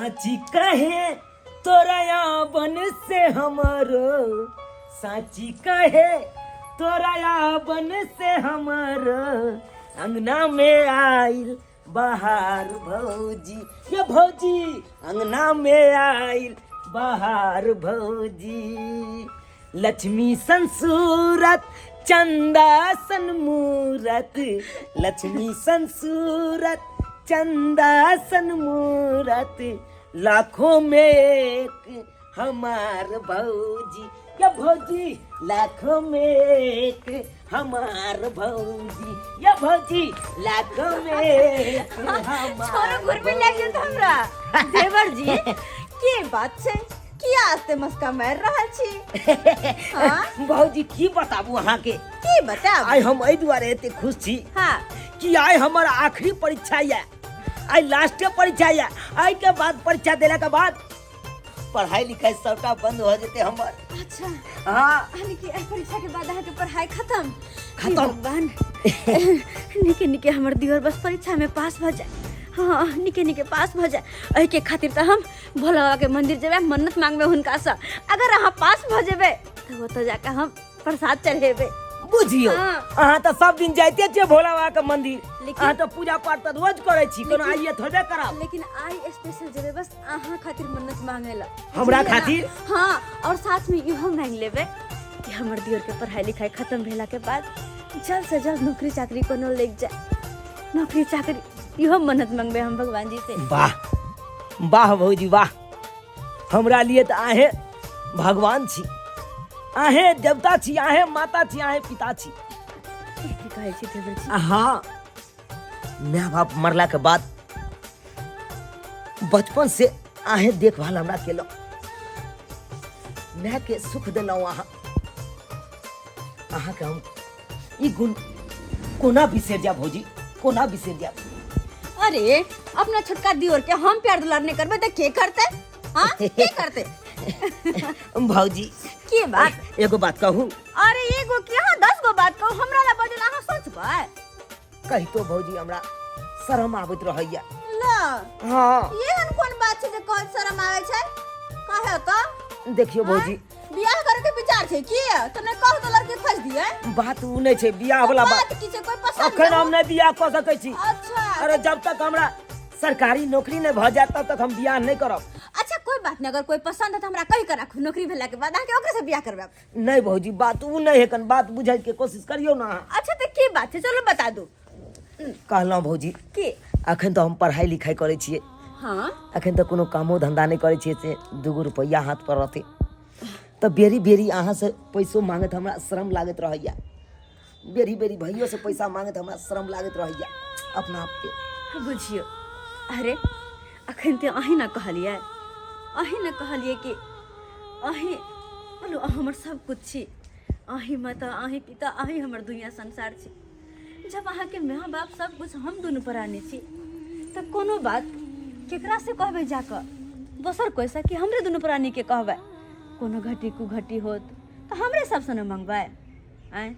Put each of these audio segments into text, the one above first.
साची कहे तोरा बन से हमरो, साची कहे तोरा बन से हमरो, अंगना में आइल बहार भौजी, ये भौजी अंगना में आइल बहार भौजी। लक्ष्मी सन सूरत चंदा सन मूरत, लक्ष्मी सन सूरत चंदा सन मूरत, लाखों में एक हमार भौजी, या भौजी लाखों में एक हमार भौजी, या भौजी लाखों में एक हमार। छोरो घुरबी लागि गेल त हमरा। देवर जी, के बात छै? किया आस्ते मस्का मारि रहल छी? हाँ? भौजी की बताबू अहाँके? की बताबू? आइ हम एहि दुआरे एते खुश छी कि आइ हमर आखिरी परीक्षा यऽ, आइ लास्टे परीक्षा यऽ। आइ के बाद परीक्षा देला के बाद पढ़ाई लिखाई सबटा बंद हो जेते हमर। अच्छा। हाँ। यानी कि एहि परीक्षा के बाद अहाँके पढ़ाई खत्म? खत्म। हे भगवान, निके निके हमर दियोर बस परीक्षा में पास भऽ जाए। हाँ, निके निके पास भऽ जाए, एहिके खातिर तऽ हम भोला बाबा के मंदिर जेबै, मन्नत मांगबै हुनका से। अगर अहाँ पास भऽ जेबै तऽ ओतऽ जाके हम प्रसाद चढ़ेबै। बुझियौ। अहाँ तऽ सब दिन जाइते छियै भोला बाबा के मंदिर। लेकिन अहाँ तऽ पूजा पाठ तऽ रोज करै छी, कोनो आइए थोड़े करब। लेकिन आइ स्पेशल जेबै बस अहाँ खातिर मन्नत मांगे ला। हमरा बुझलियै ना? खातिर? हाँ, और साथ में इहो मांग लेबै कि हमर दियोर के पढ़ाई लिखाई खत्म भेला के बाद जल्द से जल्द नौकरी चाकरी कोनो लग जाए, नौकरी चाकरी, इहो मन्नत मंगबै हम भगवान जी से। वाह वाह भौजी वाह, हमरा लिए तऽ अहें भगवान छी, अहें देवता छी, अहें माता छी, अहें पिता छी। की कहै छी देवर जी? हाँ, माय बाप मरला के बाद बचपन से अहें देखभाल हमरा केलहुँ, माय के सुख देलहुँ अहाँ। अहाँके हम ई गुण कोना बिसरि जायब भौजी, कोना बिसरि जायब? अरे अपना छोटका दियोर के हम प्यार दुलार नहीं करबे त के करते? हाँ, के करते? भौजी। के बात? एगो बात कहू? अरे एगो के हाँ 10 गो बात कहू, हमरा ला बजल अहाँ सोचबै? कहितो भौजी हमरा शरम आबैत रहैया। ला। हाँ। एहन कोन बात छै जे कहैत शरम आबै छै? कहे तो। देखियो भौजी। बियाह करे के विचार छै की? त नै कहू त लड़की खोज दिए। बात उ नै छै बियाह वाला बात। बात की छै? कोई पसंद अखन हम नै बियाह क सकै छी। अच्छा। अरे जब तक हमरा सरकारी नौकरी नै भ जायत तब तक हम बियाह नै करब। अच्छा कोई बात नै, अगर कोई पसंद है त हमरा कहि के राखू, नौकरी भेला के बाद अहाँ के ओकरे से बियाह करबाब। नै भौजी बात उ नै है, कन बात बुझै के कोशिश करियौ ना अहाँ। अच्छा त की बात छै, चलो बता दू। कहलहुँ भौजी की? अखन तऽ हम पढ़ाई लिखाई करै छियै। अखन तऽ कोनो कामो धंधा नहि करै छियै, से दूगो रुपैआ हाथ पर रहतै तऽ बेरी बेरी अहाँसँ पैसो मांगैत हमरा शरम लागैत रहैया, बेरी बेरी भैयोसँ पैसा मांगैत हमरा शरम लागैत रहैया अपना आपके। बुझियौ, अरे अखन तऽ अहीं ने कहलियै, अहीं ने कहलियै कि अहीं बोलू अहाँ हमर सब कुछ छी, अहीं माता अहीं पिता अहीं हमर दुनिया संसार छी। जब अहाँके माँ बाप सब कुछ हम दुनू प्राणी छी तऽ कोनो बात केकरा से कहबै जाकऽ, दोसर कोइसँ कि हमरे दुनू प्राणीके कहबै? कोनो घटी कुघटी होत तऽ हमरे सबसँ ने मंगबै। आँय,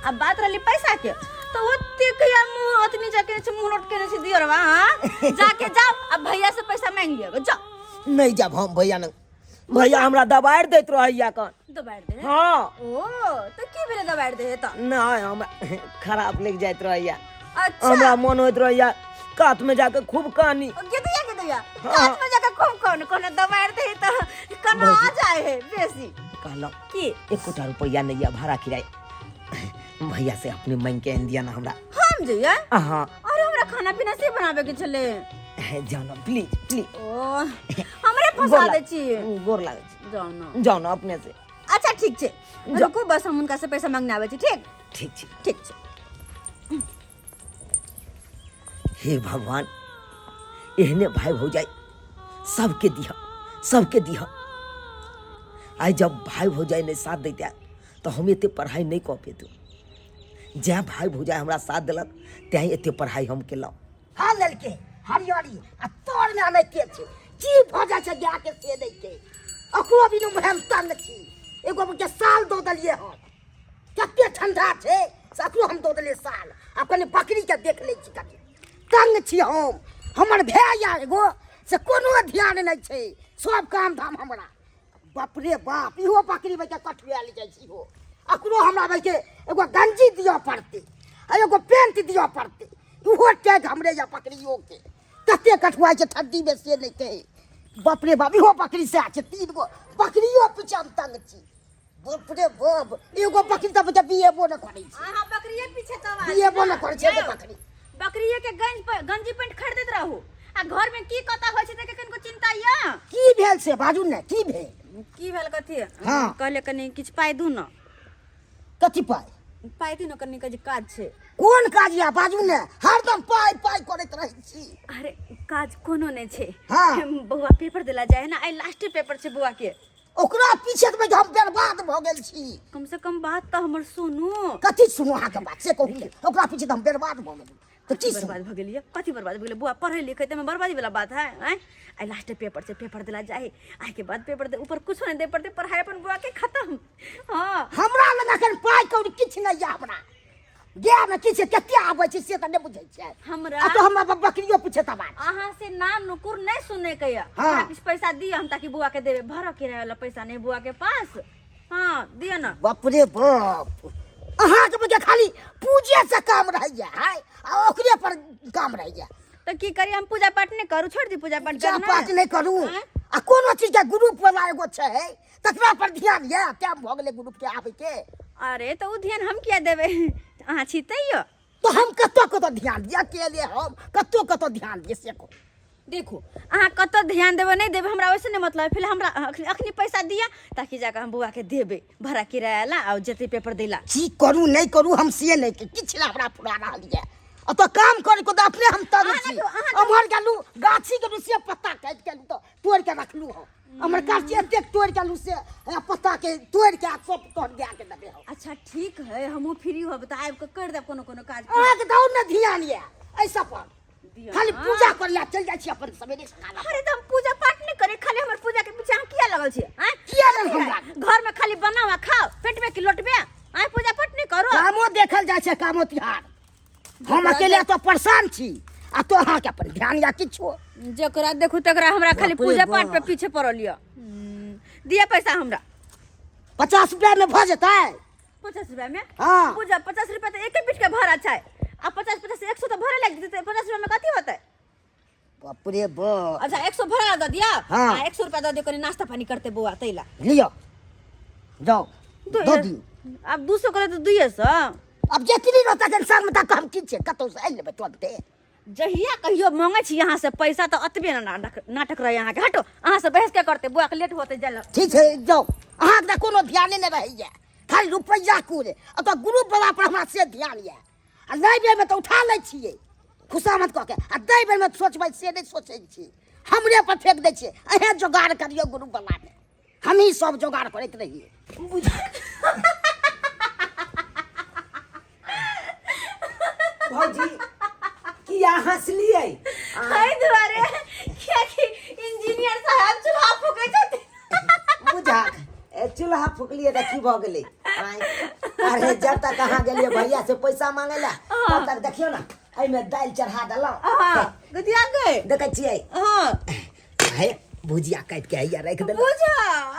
अब बात रहली पैसा के तो ओते कहिया मुँह ओतनी जाके छै, मुँह लटकेने छै दियरवा। हाँ, जाके जाओ अब भैया से पैसा मांग लिअ, जाओ। नहीं जाब हम भैया न, भैया हमरा दबाड़ दैत रहैया कन। दबाड़ दे? हाँ। ओ तो की भेलै दबाड़ दे त? नहीं हमरा खराब लग जाइत रहैया। अच्छा। हमरा मन होइत रहैया कात में जाके खूब कानी। ओ, गिदिया गिदिया। हाँ। कात में जाके खूब कान, कोनो दबाड़ दे त कना आ जाए है बेसी। कहलहुँ की? एकोटा रुपैया नहीं है भाड़ा किराया, भैया से अपने मांग के आनि दिया ना हमरा। हम जइयै? हाँ। अरे हमरा खाना पीना से बनाबे के छले। जाओ ना प्लीज प्लीज। ओ हमरे फंसा दे छी। गोर लागै छी। जाओ ना। जाओ ना अपने से। अच्छा ठीक छै, जाओ। रुकू बस हम हुनका से पैसा मांगने आबै छी। ठीक? ठीक छै। ठीक छै। हे भगवान, एहने भाई भौजाई सबके दिह, सबके दिह। आइ जब भाई भौजाई नहीं साथ दैते तऽ हम एते पढ़ाई नहीं कऽ पेतहुँ। जैं भाई भौजाई हमरा साथ देलक तैं एते पढ़ाई हम केलहुँ। हर लेलकै हरियरी आ तोर में अनैते छै, की भऽ जाइ छै गाय के से दै के। ओकरो बिनु हम तंग छी, एगो के साल दऽ देलियै हन, कते ठंडा छै से अकरो हम दऽ देलियै साल। आब कनि बकरी के देख लै छी, कनि तंग छी हम। हमर भाय या एगो से कोनो ध्यान नहि छै, सब काम धाम हमरा। बाप रे बाप, इहो बकरी बच्चा कठुआयल जाइ छै इहो। अकरो हमरा बच्चे एगो गंजी दिअ पड़तै आ एगो पेंट दिअ पड़तै। इहो टैग हमरे या बकरियो के कते कठुआइ छै ठंडी में से नहि कहै। बाप रे बाप, इहो बकरी सएह छै। 3 गो बकरियो पीछे हम तंग छी। बाप रे बाप, एगो बकरी तऽ बच्चा बिएबो नहि करै छै। अहाँ बकरिये पीछे तबाह बिएबो नहि करै छै एगो बकरी। बकरिये के गंजी पेंट खरीदैत रहू आ घर में की कता होइ छै तके कनिको चिंता या की भेल से बाजू ने, की भेल? की भेल कथी? हाँ। कहले कनी किछु पाइ दू न। कथी पाइ? पाइ दू न कनी, के जे काज छै। कोन काज या बाजू ने, हरदम पाइ पाइ करैत रहै छी। अरे काज कोनो नहि छै। हाँ। बौआ पेपर देला जाय है ना, आइ लास्ट पेपर छै बौआ के। ओकरा पीछे तऽ हम बर्बाद भऽ गेल छी। कम से कम बात तऽ हमर सुनू। कथी सुनू अहाँके बात से कहू ने, ओकरा पीछे तऽ हम बर्बाद भऽ गेलहुँ। तऽ की बर्बाद भऽ गेलियै? कथी बर्बाद भऽ गेलै बौआ? पढ़ै लिखै तऽ बर्बादी वाला बात है। आँय, आइ लास्ट पेपर छै, पेपर देला जाय, आइ के बाद पेपर दे ऊपर कुछो नहि दे पड़तै, पढ़ाइ अपन बौआ के खत्म। हाँ। हमरा लग अखन पाइ कौड़ी किछु नहि यऽ, हमरा गायमे किछु कते आबै छै से तऽ नहि बुझै छियै। हमरा आ तऽ हमरा बकरियो पूछे तब अहाँ से नाम नुकुर नहीं सुने के यऽ। हाँ। हमरा किछु पैसा दिअ हम ताकि बौआ के देबै, भरऽ किराया वाला पैसा नहीं बौआ के पास। हाँ दिअ ना। बाप रे बाप, अहाँके बुझे खाली पूजे से काम रहैया है आ ओकरे पर काम रहैया। तऽ की करी हम, पूजा पाठ नहीं करू? छोड़ दी पूजा पाठ पूजा करना? पाठ नहीं करू। आँय? आ कोनो चीज के ग्रुप वाला एगो छै तकरा पर ध्यान यऽ, टाइम भऽ गेलै ग्रुप के आबै के। अरे तऽ ओ ध्यान हम किया देबै, अहाँ छी तैयो। तऽ हम कतऽ कतऽ ध्यान दिअ अकेले, हम कतऽ कतऽ ध्यान दिअ से कहू। देखू अहाँ कतऽ ध्यान देबै नहि देबै हमरा ओहिसँ नहि मतलब, फिलहाल हमरा अखनी पैसा दिअ ताकि जाकऽ हम बौआके देबै भाड़ा किराया ला आ जेतै पेपर दै ला। की करू नहि करू हम से नहि किछु नहि हमरा फुरा रहल यऽ। एतऽ काम करे के तऽ अपने हम तंग अहाँ छी। देखियौ, अहाँ एम्हर गेलहुँ गाछी गेलहुँ से पत्ता काटि के तऽ तोड़ि के रखलहुँ हम। हमर गाछी एतेक तोड़ि के आलू से पत्ता के तोड़ि के सब तोड़ दए के देबै हम। अच्छा ठीक है, हमहूँ फ्री होब तऽ आबि कऽ करि देब कोनो कोनो काज। अहाँके दौड़ ने ध्यान यऽ एहि सब पर, दिअ खाली ना। पूजा कर ला चलि जाइ छी अपन सवेरे सकाल। अरे तऽ हम पूजा पाठ नहि करी, खाली हमर पूजा के पीछे अहाँ किया लगल छी? आँय? किया नहि हम लागल? घर में खाली बनाओ आ खाओ, पेट में की लोटबे? आँय, पूजा पाठ नहि करो? कामो देखल जाइ छै, कामो तिहार। हम अकेले तो परेशान छी आ तो अहाँके अपन ध्यान या किछो। जकरा देखू तकरा हमरा खाली बाप रे पूजा पाठ पे बाप। पीछे पड़ल यऽ। दिअ पैसा हमरा। 50 रुपया में भऽ जेतै? 50 रुपया में? हाँ। पूजा 50 रुपया तऽ एके पीठ के भाड़ा छै आ 50 50 100 तऽ भाड़ा लागि जेतै, 50 रुपया में कथी होतै? बाप रे बाप। अच्छा 100 भाड़ा दऽ दिअ। हाँ। आ 100 रुपया दऽ दियौ, कनि नाश्ता पानी करतै बौआ तैला। लिअ जाउ दऽ दियौ। आब 200 करे तऽ 200। अब जतनी रहता के संग में तक हम की छै कतौ से आनि लेबै तुरंते। जहिया कहियो मांगे छी अहाँ से पैसा तऽ अतबे ना नाटक रहै अहाँके। हटो, अहाँ से बहस के करतै, बौआ के लेट होतै जाय लए। ठीक छै जाउ, अहाँके तऽ कोनो ध्याने नहि रहैया, खाली रुपैआ कुरे। ओतऽ ग्रुप वाला पर हमरा से ध्यान यऽ आ लै बेरमे तऽ उठा लै छियै खुशामद कऽ के, आ दै बेरमे सोचबै से नहि सोचै छी, हमरे पर फेंक दै छियै। अहें जोगाड़ करियौ ग्रुप वालामे, हमही सब जोगाड़ करैत रहियै। भौजी किया हंसलियै? एहि दुआरे कियाकि इंजीनियर साहब चूल्हा फूकै छथिन। बुझा चूल्हा फूकलियै तऽ की भऽ गेलै? आँय, अरे जब तक अहाँ गेलियै भैया से पैसा मांगे ला तब तक देखियौ ने एहिमे दालि चढ़ा देलहुँ। हाँ, गुदिया गए। देखै छियै? हाँ। हे भुजिया काटि के हैया राखि देलहुँ। बुझा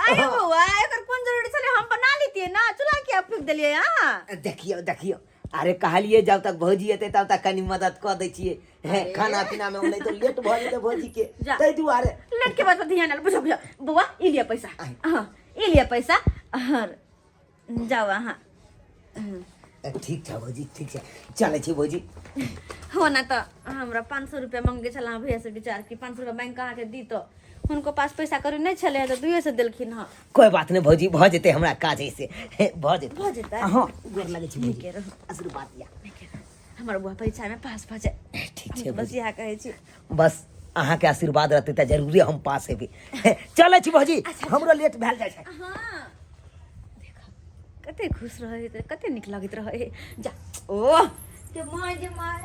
अरे बौआ एकर कोन जरूरी छलै, हम बना लेतियै ना, चूल्हा किया फूक देलियै अहाँ? देखियौ देखियौ, अरे कहलियै जब तक भौजी एतै तब तक कनि मदद कऽ दै छियै हे खाना पीना में, नहि तऽ लेट भऽ जेतै भौजी के जा। ताहि दुआरे। लेट के बात पर ध्यान आयल। बुझो बुझो बौआ, ई लिअ पैसा। हाँ ई लिअ पैसा और जाओ अहाँ। ठीक छै भौजी, ठीक छै, चलै छी भौजी। हो ना तऽ हमरा 500 रुपया मांगे छल अहाँ भैया से विचार कि 500 रुपया बैंक अहाँके दी तऽ हुनको पास पैसा करू नहि छलै तऽ 200 देलखिन हँ। कोइ बात नहि भौजी, भऽ जेतै हमरा काज ऐसे भऽ जेतै। भऽ जेतै? हँ, गोर लगै छी भौजी। नीके रहू। आशीर्वाद दिअ। नीके रहू। हमर बौआ परीक्षा में पास भऽ जाए। ठीक हम छै तऽ बस भौजी। इएह कहै छी। बस अहाँके आशीर्वाद रहतै तऽ जरूरे हम पास हेबै। चलै छी भौजी, हमरो लेट भेल जाइ छै। हाँ देखो कते खुश रहै तऽ कते नीक लगैत रहै। जा ओ जे माय जे माय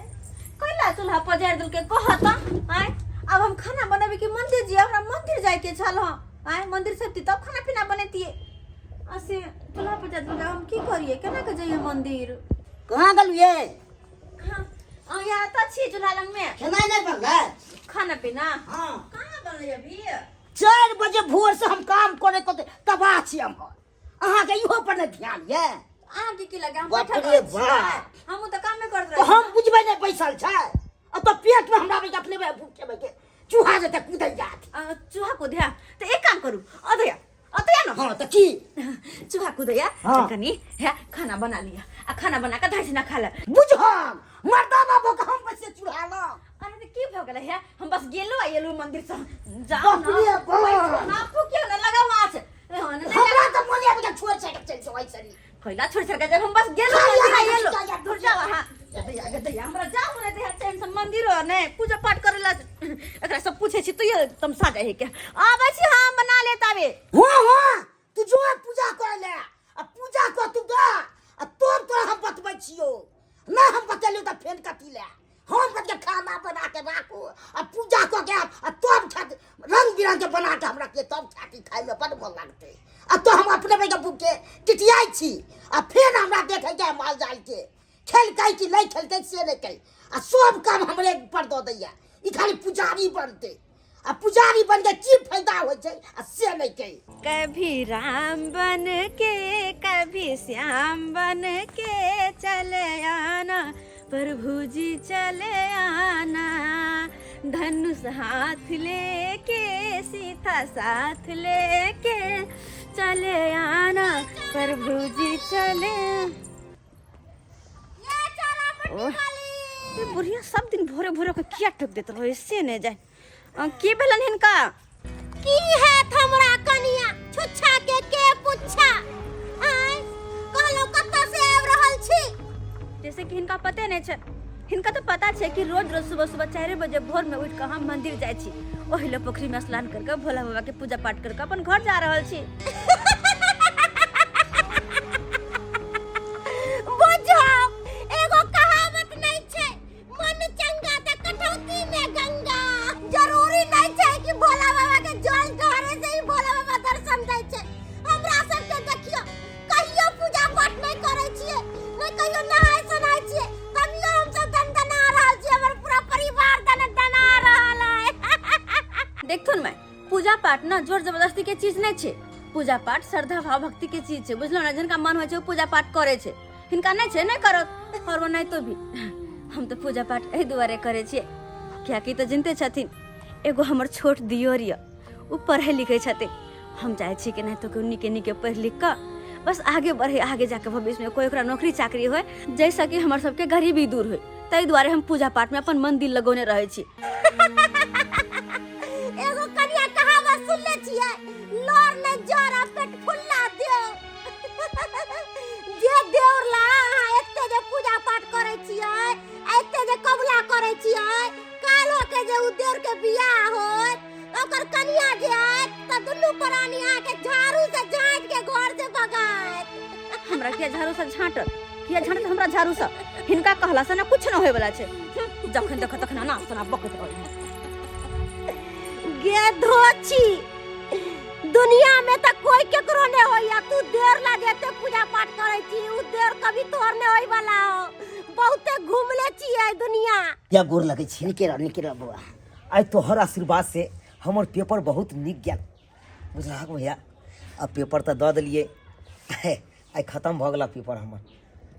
कैला चूल्हा पजारि देलकै कह तऽ। आँय आब हम खाना बनेबै कि मंदिर जियै? हमरा मंदिर जाइके छल हँ। आँय मंदिर से अबती तब खाना पीना बनेतियै, आ से चूल्हा पजारि देलकै, हम की करियै, केना के जइयै मंदिर? कहाँ गेलियै? हाँ, अहाँ यहाँ तऽ छी चूल्हा लगमे। खेनाइ नहि बनलै? खाना पीना हाँ कहाँ बनलै अभी 4 बजे भोर से हम काम करे को तबाह छी हम। अहाँके इहो पर नहि ध्यान ये। अहाँके की लगे, हम बाप बैठल रे रहै छियै? बाप। हमहूँ तऽ कामे करैत तऽ रहै। हम बुझबै नहि बैसल छै आ तऽ पेटमे हमरा बेटा अपने भूखे बैठे चूहा जेतै कूदै जात। चूहा कूदया तऽ एक काम करू, अदया अतया न। हाँ, तऽ की? चूहा कूदया। हाँ। तऽ कनि हे खाना बना लिया आ खाना बना कऽ धाइ ना खा ले। बुझल मर्दाना भऽ कऽ हम पैसे चूल्हा लग। अरे, तऽ की भऽ गेलै? हे हम बस गेलो आ एलु मंदिर से, जाउ बाप न। रे बाप। बैठू न, फूकियो न, लगाउ आँच। हाँ, न, नहि। हमरा तऽ मोने आबै छोड़ि छाड़ि कऽ चलि जाउ ऐसे। कैला छोड़ छोड़ के जब हम बस गेलो खाली मंदिर आ अहाँ एलो। जाउ, जाउ। दूर जाउ अहाँ। दैया गे दैया, हमरा जाउ ने दैया चैन से मंदिर ने पूजा पाठ करे ला। एकरा सब पूछे छी तो ये तमसा जाइ के। आबै छी हम, बना लेत आबे। हाँ हाँ, तू जो पूजा कर ले आ पूजा कर तू गा आ तोर तोरा हम बतबै छियो ना। हम बतेलियो तऽ फेन कथी ले? हम कथी खाना बना के राखू आ पूजा कऽ के आ तब खा, रंग बिरंग के बना के हमरा के तब खाती, खाय में बड मन लागतै। आ तो हम अपने बेटा बुक के टिटियाइ छी आ फेर हमरा देखै के माल जाल के खेलकै कि नहि खेलकै से नहि कै आ सब काम हमरे पर दऽ दैया। ई खाली पुजारी बनतै आ पुजारी बन के की फायदा होइ छै आ से नहि कै। कभी राम बन के, कभी श्याम बन के चले आना प्रभु जी, चले आना। धनुष हाथ लेके, सीता साथ लेके चले आना प्रभु जी, चले। ओह, ई बुढ़िया सब दिन भोरे भोरे के किया ठोक देत रहे से नहीं जाए। की भेलन हिनका? की हैत हमरा कनिया छुच्छा के पुच्छा? आय कहलहुँ, कतऽ से आबि रहल छी? जैसे कि हिनका पते नहीं छै। हिनका तो पता छै कि रोज रोज सुबह सुबह 4 बजे भोर में उठ के हम मंदिर जाइ छी, ओहि ले पोखरी में स्नान करके भोला बाबा के पूजा पाठ करके अपन घर जा रहल छी। बुझाओ, एगो कहावत नहीं छै, मन चंगा त कठौती में गंगा। जरूरी नहीं छै कि भोला बाबा के जल ढारे से ही भोला बाबा दर्शन दै छै। हमरा सबके देखियो, कहियो पूजा पाठ नहीं करै छियै, नहीं कहियो नहाय सोनाय छियै, तभियो हम सब दनदना रहल छियै। हमर पूरा परिवार दनदना रहल है। देखथुन मैं, पूजा पाठ ना जोर जबरदस्ती के चीज नहीं छै। पूजा पाठ श्रद्धा भाव भक्ति के चीज छै, बुझलो ना? जिनका मन होइ छै ओ पूजा पाठ करे छै, हिनका नहीं छै, नहीं करत। और वो नहीं तो भी हम तो पूजा पाठ एहि दुआरे करै छियै, कियाकि तऽ जिनते छथिन एगो हमर छोट दियोर यऽ, ओ पढ़ै लिखै छथिन। हम चाहै छी कि नहि तो केओ नीके नीके पढ़ि लिख कऽ बस आगे बढ़े, आगे जाके भविष्यमे कोई ओकरा नौकरी चाकरी होय, जाहिसँ कि हमर सबके गरीबी दूर होय। ताहि दुआरे हम पूजा पाठमे अपन मन दिल लगौने रहै छी। एगो कनिया कहावत सुनले छियै, लोर नै जर आ पेट फुल्ला देव। जे देवर ला अहाँ एते जे पूजा पाठ करै छियै, एते जे कबुला करै छियै, काल्हो के जे उ देवर के बियाह होत, ओकर कनिया जे आयत तऽ दुनू प्राणी अहाँके झाड़ू से झाँटि के घर से भगायत। हमरा किया झाड़ू से झाँटत? किया झाँटत हमरा झाड़ू से? हिनका कहला से ना कुछ न होय वाला छै। जखन देख तखन ना सुना बकैत रहै। गे धोछी, दुनिया में तऽ कोई केकरो नहीं होइया। तू देर ला जेते पूजा पाठ करै छी, उ देर कभी तोहर नहीं होय वाला हो। बहुते घूमले छियै दुनिया। या, गोर लगै छी। निके रह, निके रह बौआ। आइ तोहर आशीर्वाद से हमर पेपर बहुत नीक गेल, बुझलहक भैया? आ पेपर तऽ दऽ देलियै, आइ खतम भऽ गेल पेपर हमर।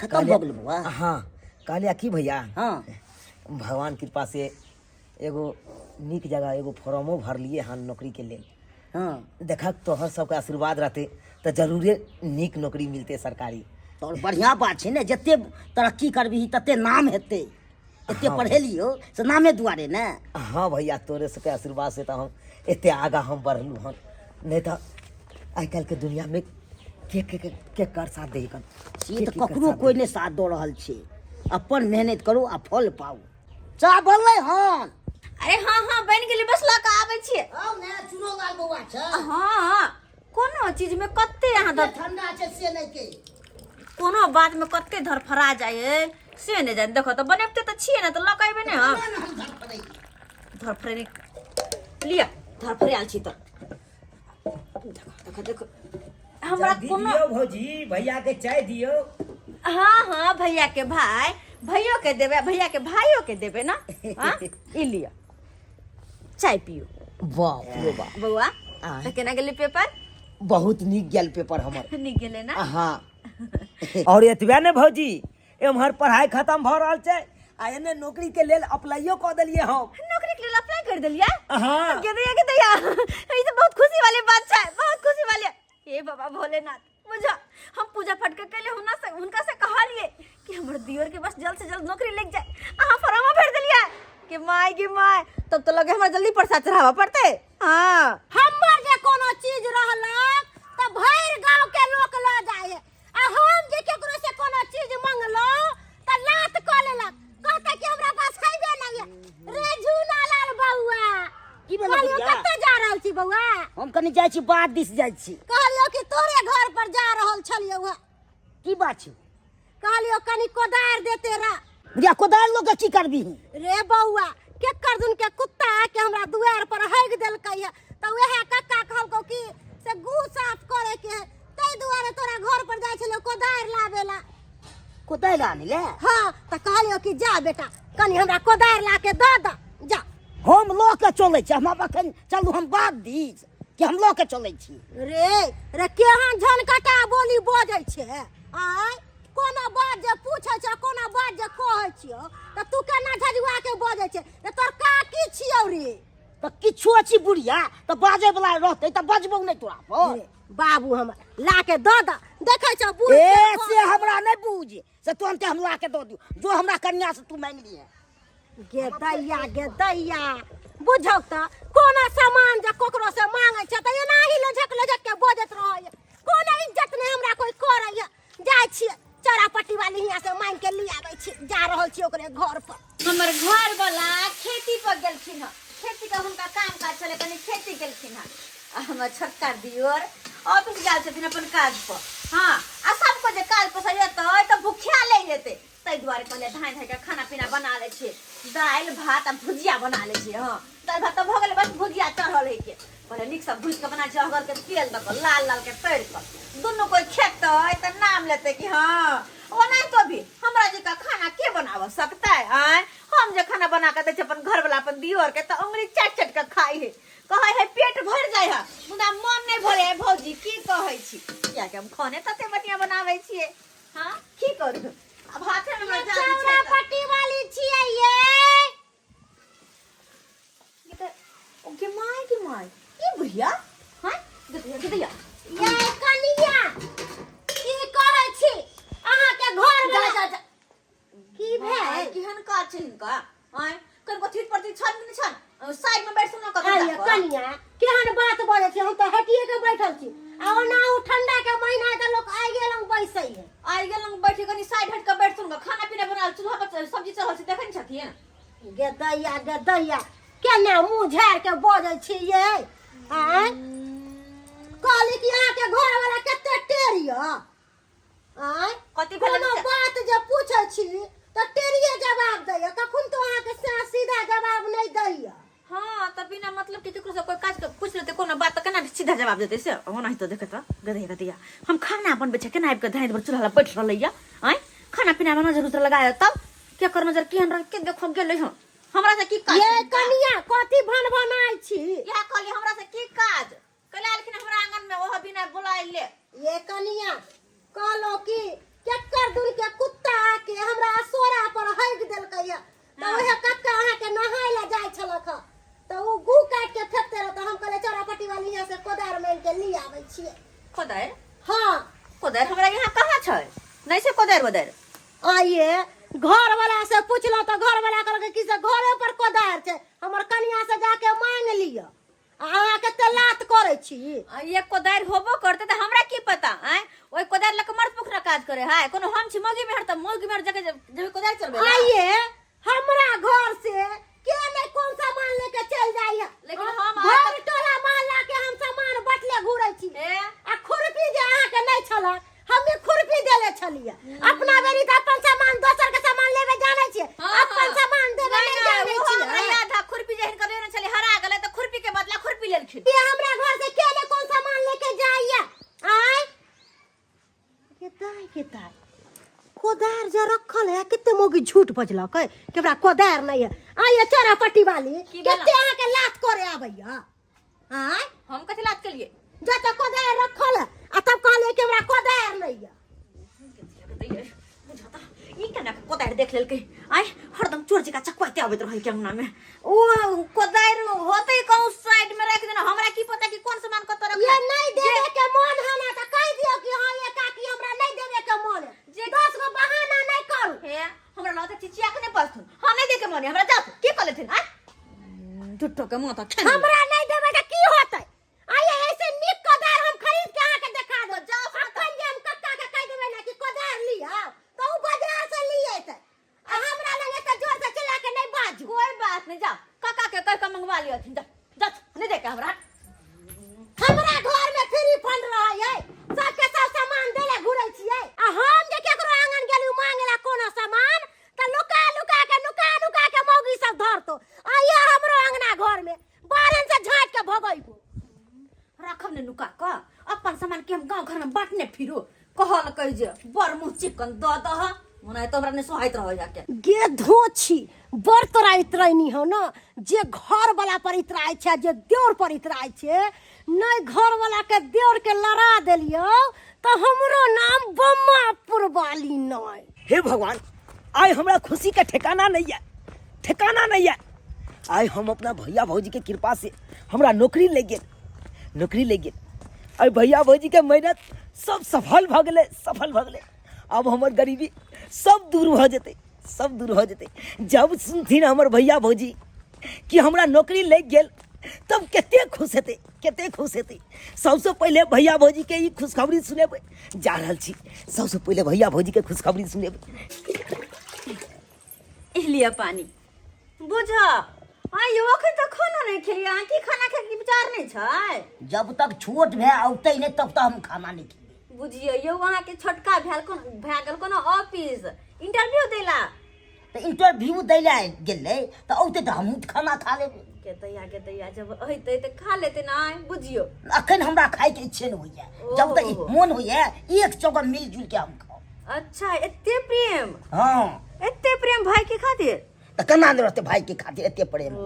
खतम भऽ गेल बौआ? हाँ, कहलियै की भैया, हाँ। भगवान कृपा से एगो नीक जगह एगो फॉर्मो भरलियै हन नौकरीके लेल। देखक, तोहर सबके आशीर्वाद रहतै तऽ जरूरे नीक नौकरी मिलतै सरकारी। तऽ बढ़िआँ बात छै ने। जते तरक्की करबिही तते नाम हेतै। एते पढ़ेलियो से नामे दुआरे ने। हाँ भैया, तोरे सबके आशीर्वाद से तऽ हम एते आगाँ हम बढ़लहुँ हन, नहीं तऽ आइ काल्हिके दुनियामे के के के, के कर साथ दै कन? से तऽ ककरो कोइ नहि साथ दऽ रहल छै। अपन मेहनत करू आ फल पाउ। चाह बनलै हन? अरे हाँ हाँ, बनि गेलै, बस लऽ कऽ आबै छियै। आउ ने, चुनो लाल बौआ छै। हाँ, कोनो चीज में कते अहाँ धर ठंडा छै से नहि के। कोनो बात में कते धरफड़ा जाइ से नहि जानि। देखो तऽ, बनेबते तऽ छियै ने, तऽ लऽ कऽ अयबै ने हम? ने हम धरफड़ै। धरफड़े लिअ, धरफड़ायल छी तऽ देखो देखो देखो हमरा जल्दी कोनो दियौ भौजी, भैया के चाय दियौ। हाँ हाँ, भैया के भाई, भैयो के देबै, भैया के भाइयो के देबै ना। हाँ, ई लिअ। चाय पियू। बाप रे बाप। बौआ, आँय। तऽ केना गेलै पेपर? बहुत नीक गेल पेपर हमर। नीक गेलै ना? हाँ। और एतबे ने भौजी, एम्हर पढ़ाई खत्म भऽ रहल छै आ एने नौकरी के लेल अप्लाइयो कऽ देलियै हम। नौकरी के लेल अप्लाई कर देलियै? हाँ। गे दैया, गे दैया, ई तऽ बहुत खुशी वाली बात छै, बहुत खुशी वाली। हे बाबा भोलेनाथ, बुझा हम पूजा पाठ के कैले हुनका से, हुनका से कहलिए कि हमर दियोर के बस जल्द से जल्द नौकरी लग जाए। अहाँ फॉर्म भर देलिए के my, के my, तब तो लगे हमरा जल्दी प्रसाद चढ़ावा पड़ते। हाँ। हमर जे कोनो चीज रहलक त भरि गांव के लोक ल जाए, आ हम जे केकरो से कोनो चीज मंगलो त लात क लेलक, कहता कि हमरा पास हैबे नहीं है। रे झूना लाल बउआ, की भेलै कहलियौ बुढ़िया? कतऽ जा रहल छी बउआ? हम कनि जाइ छी, बाध दिस जाइ छी। कहलियौ कि तोरे घर पर जा रहल छलियौ हँ। की बात छै? कहलियौ कनि कोदारि देते रा। बुढ़िया, कोदारि लऽ कऽ की करबीही? रे बौआ, केकर दुन के कुत्ता आके हमरा दुआर पर हगि देलकै है, तऽ वएह कक्का कहलकौ कि से गू साफ करे के है, ताहि दुआरे तोरा घर पर जाइ छलियौ कोदारि लाबे ला। कोदारि आनै ले? हाँ, तऽ कहलियौ कि जा बेटा, कनि हमरा कोदारि ला के दऽ दऽ जा। हम लऽ के चलै छी, हम अखन चलू हम बात दिस कि हम लऽ के चलै छी। रे रे, केहन झनकटा बोली बजै छै आय? कोनो बात जे पूछै छै, कोनो बात जे कहै छियौ तऽ तू केना झजुआ के बजै छै? रे तोर काकी छियौ रे। तऽ किछो छी बुढ़िया, तऽ बाजै वला रहतै तऽ बजबौ नहि तोरा पर। रे, बाबू हमर ला के दऽ दऽ, देखै छौ बूढ़ ए के से हमरा नहि बूझ, से तुरन्ते हम ला के दऽ दियौ, जो हमरा कन्या से तू मांगि लिहे। गे दैया, गे दैया, बुझौ तऽ कोनो सामान जे ककरो से मांगै छै तऽ एनाही लझक लझक के बजैत रहैए, कोनो इज्जत नहि हमरा कोई करैए। जाइ छियै चौरा पट्टी वाली हियाँ से मांगि के लिया आबै छी, जा रहल छी ओकरे घर पर। हमर घर वाला खेती पर गेलखिन हँ, खेती के हुनका काम काज छलै, कनि खेती गेलखिन हँ। आ हमर छोटका दियोर ऑफिस गेल छथिन अपन काज पर। हाँ, आ सबको जे काज पर से एतै तऽ भुखिया ले जेतै, ताहि दुआरे कहलियै धाँइ धाँइ के खाना पीना बना लै छियै, दालि भात आ भुजिया बना लै छियै। हाँ, दालि भात तऽ भऽ गेलै, बस भुजिया चढ़ल हइ के पहिले नीकसँ भुजि कऽ बना छियै, अहगर के तेल दऽ कऽ लाल लाल के तरि कऽ दुनू कोइ खेतै तऽ नाम लेतै कि हाँ ओनाहितो भी हमरा जकाँ खाना के बनाबऽ सकतै? आँय, हम जे खाना बना कऽ दै छियै अपन घरवला अपन दियोर के तऽ उंगली चाटि चाटि कऽ खाइ है, कहै है पेट भरि जाइ है मुदा मन नहि भरै है। भौजी की कहै छी, कियाकि हम खाने तते बढ़िआँ बनाबै छियै। हाँ, की करू अब हाथे में हमरा जादू छै। चौरा पट्टी वाली छियै ये। ये तऽ ओ गे my, गे my, ई बुढ़िया हाँ गे दैया, गे दैया। ये कनिया, की कहै छी अहाँ के घर जा में जा जा। की भेल? केहन काज छै हिनका? आँय, कनिको थीत पर छन कि नहि छन, साइड में बैठ सुन कऽ। आइये कनिया, केहन बात बजै छी? हम तऽ हटिए के बैठल छी, आ ओना ओ ठंडा के महीना है तऽ लोक आइ लग बैसै है। आइ गेल बैठे, कनि साइड हट कऽ बैठ सुन, खाना पीना बनाल, चूल्हा पर सब्जी चढ़ल छै, देखै नहि छथिन? गे दैया, गे दैया, केना मुँह झाड़ के बजै छी ये? आँय, कहली कि अहाँके घर वाला कते टेढ़ यऽ। आँय, कथी भेलै? कोनो बात जे पूछै छी तऽ टेढ़िए जवाब दैया, कखन तो अहाँके सीधा जवाब नहि दैया। हाँ, तऽ बिना मतलब के केकरो से कोई काज के पूछ लेतै कोनो बात तऽ केना सीधा जवाब देतै से? ओनाहितो देखैत रह। गदैया, गदैया, हम खाना बनबै छै, केना आबि कऽ धाँइ पर चूल्हा लग बैठ रहलै यऽ? आँय, खाना पीना में नजर उजर लगाय तब केकर नजर केहन रह के देखो गेलै हँ। हमरा से की काज? ये कनिया, कथी भन भनाइ छी? इएह कहली, हमरा से की काज? कैला एलखिन हमरा आंगन में ओहो बिना बुलाइले? ये कनिया, कहलो कि केकर दुन के कुत्ता आके हमरा असोरा पर हगि देलकै या, तऽ ओहे कक्का अहाँके नहाय लए जाइ छलक हँ तऽ ओ गू काटि के फेकते रह, तऽ हम कहलियै चौरा पट्टी वाली यहाँ से कोदारि मांगि के ली आबै छियै। कोदारि? हाँ। कोदारि हमरा यहाँ कहाँ छै? नहि छै कोदारि वोदारि। आइए घर वाला से पुछलहुँ तऽ घर वाला कहलकै कि से घरे पर कोदारि छै, हमर कनिया से जाके मांगि लिअ, आ अहाँ कते लात करै छी। आ एक कोदारि होबो करतै तऽ हमरा की पता? आँय, ओहि कोदारि लऽ कऽ मर्द पोखरा काज करे है? कोनो हम छी मौगी मेहर तऽ मौगी मेहर जगह जेबै कोदारि चलबै ला? आइए हमरा घर से के नहीं कौन सामान लेके चल जाइए, लेकिन हम घर टोला मोहल्ला के हम सामान बटले घूरै छी। ए? आ खुरपी जे अहाँके नहीं छल, हमे खुरपी देले छलियै। अपना बेरी तऽ अपन सामान दोसर के सामान लेबे जानै छियै, अपन सामान देबे नहीं, नहीं नहीं, जानै ओहो हमरा छियै। याद है, खुरपी जे हिनकर लेने छलै हरा गेलै तऽ खुरपी के बदला खुरपी लेलखिन। ये हमरा घर से के ने कौन सामान लेके जाइए? आय के दाय, के दाय, कोदार जे रखल है, कते मोगी झूठ बजलक है कि हमरा कोदार नहीं है। आइए चोरा पट्टी वाली। की भेला? कते अहाँ के लात करे आबैया आय? हम कथी लात केलिए? जतऽ कोदारि रखल है आ तब कहलियै कि हमरा कोदारि नहि यऽ। बुझता ई केना के कोदारि देख लेलकै? आय हरदम चोर जकाँ चकवाते आबैत रहै के अंगना में। ओ कोदारि होतै कहूँ साइड में राखि देना, हमरा की पता कि कोन सामान कतऽ रखल। ये नहीं देवे के मन है ना तो कह दियो कि हाँ ये काकी हमरा नहीं देवे के मन है। जे 10 गो बहाना नहीं करू। हे हमरा लौते चिचिया के नहीं बजथुन। हाँ नहीं दे के मन है हमरा, जाओ की कर लेथिन? आय झूठो के माथा खेने। हमरा नहीं देवे के की होतै? आइए ऐसे नीक कोदारि हम खरीद के अहाँके देखा देब। जाओ से अखन जे हम कक्का के कहि देबै ने कि कोदारि लिअ तऽ ओ बाजार से लिए अयतै। आ हमरा लग एते जोर से चिल्ला के नहीं बाजू। कोई बात नहीं, जाओ काका के कह के मंगवा लियथिन। जाओ जाओ, नहीं देके हमरा। हमरा घर में फ्री फंड रहै है, सबके सब सामान देले घुरै छियै। आ हम जे केकरो आंगन गेलु मांगे ला कोनो सामान तऽ लुका लुका के नुका नुका के मौगी सब धरतो। आइए हमरो अंगना घर में बारन से झाँक के भगैबो। राखब ने नुका क अपन सामान के हम गांव घर में बांटने फिरू। कहल जे बड़ मुंह चिकन द दह मने तो हमरा ने सोहाइत रह जाके। गे धोछी बड़ तोरा इतरैनी हो न, जे घर वाला पर इतराइ छै जे देवर पर इतराइ छै। नहि घर वाला के देवर के लड़ा देलियौ तऽ हमरो नाम बम्मापुर वाली नहि। हे भगवान, आइ हमरा खुशी के ठिकाना नहीं है, ठिकाना नहीं है। आइ हम अपना भैया भौजी के कृपा से हमरा नौकरी लग गेल, नौकरी लग गेल। आइ भैया भौजी के मेहनत सब सफल भऽ गेलै, सफल भऽ गेलै। अब हमर गरीबी सब दूर भऽ जेतै, सब दूर भऽ जेतै। जब सुनथिन हमर भैया भौजी कि हमरा नौकरी लग गेल तब कते खुश हेतै, कते खुश हेतै। सबसँ पहिले भैया भौजी के ई खुशखबरी सुनेबै जा रहल छी। सबसँ पहिले भैया भौजी के खुशखबरी सुनेबै। लिअ पानी। बुझ आइयो अखन तक खाना नहीं खेलिए, अहाँ की खाना खाए के विचार नहीं छै? जब तक छोट भए औतै नहीं तब तक हम खाना नहीं खेबै। बुझियो यौ अहाँ के छोटका भेल कोन भए गेल कोनो ऑफिस इंटरव्यू देला? तऽ इंटरव्यू दै लए गेलै तऽ औतै तऽ हमहूँ खाना खा लेबै। के तैया के तैया जब अइतै तऽ खा लेतै ना। बुझियो अखन हमरा खायके इच्छे नहि होइए, जब तक मोन होइए एक जगह मिलजुल के हम खाउ। अच्छा एते प्रेम? हाँ। एते प्रेम भाई के खातिर? तऽ केना नहि रहतै भाई के खातिर एते प्रेम? ओ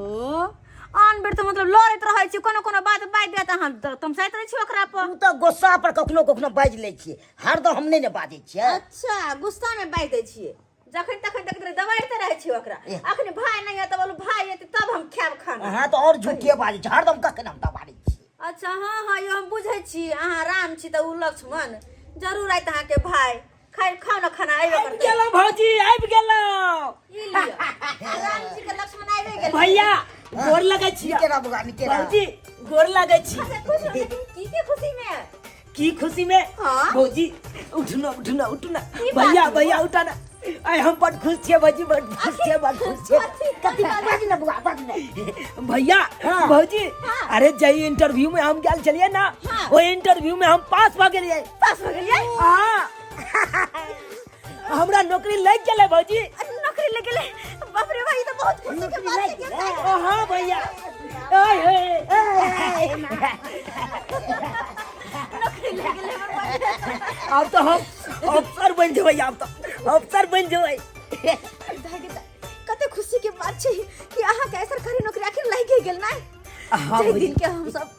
आन बेर तऽ मतलब लड़ैत रहै छी, कोनो कोनो बात बाजि देत अहाँ तऽ तमसाइत रहै छी ओकरा पर। ओ तऽ गुस्सा पर कखनो कखनो बाजि लै छियै, हरदम हम नहि ने बाजै छियै। अच्छा गुस्सा में बाजि दै छियै, जखन तखन देखैत रहै दबाड़िते रहै छियै ओकरा। ए। अखन भाई नहि यऽ तऽ बोलू भाई एतै तब हम खायब खाना। अहाँ तऽ आओर झूठे बाजै छी, हरदम कखन हम दबाड़ै छियै। अच्छा हाँ हाँ यो हम बुझै छी, अहाँ राम छी तऽ ओ लक्ष्मण जरूर आयत अहाँके भाई। खाइ खाउ ना खाना आबे आबि करतै। गेलहुँ भौजी, आबि गेलहुँ। ई लिअ राम जी के लक्ष्मण आबि गेल। भैया गोर लगै छी। नीके रह बौआ, नीके रह। भौजी गोर लगै छी। अच्छा, खुश रहो, लेकिन की के खुशी में? की खुशी में? हाँ? भौजी उठना उठना उठना। की बात भैया है? भैया उठाना। आइ हम बड़ खुश छियै भौजी, बड़ खुश छियै, बड़ खुश छियै। कथी बाज ने बौआ, बाज ने। भैया हाँ। भौजी, अरे जई इंटरव्यू में हम गेल छलियै ना, हाँ। ओहि इंटरव्यू में हम पास भऽ गेलियै। पास भऽ गेलियै? हाँ, हमरा नौकरी लागि गेलै भौजी। अरे, नौकरी लग गेलै? बाप रे भाई, ई तऽ बहुत खुशी के बात छै। ओ हाँ भैया, ओए हे नौकरी लग गेलै हमर भाई। आब तऽ हम अफसर बनि जेबै, आब तऽ अफसर बनि जेबै। कते खुशी के बात छै कि अहाँ के सरकारी नौकरी आखिर लागि गेल ना। हाँ जाहि भौजी। दिन के हम सब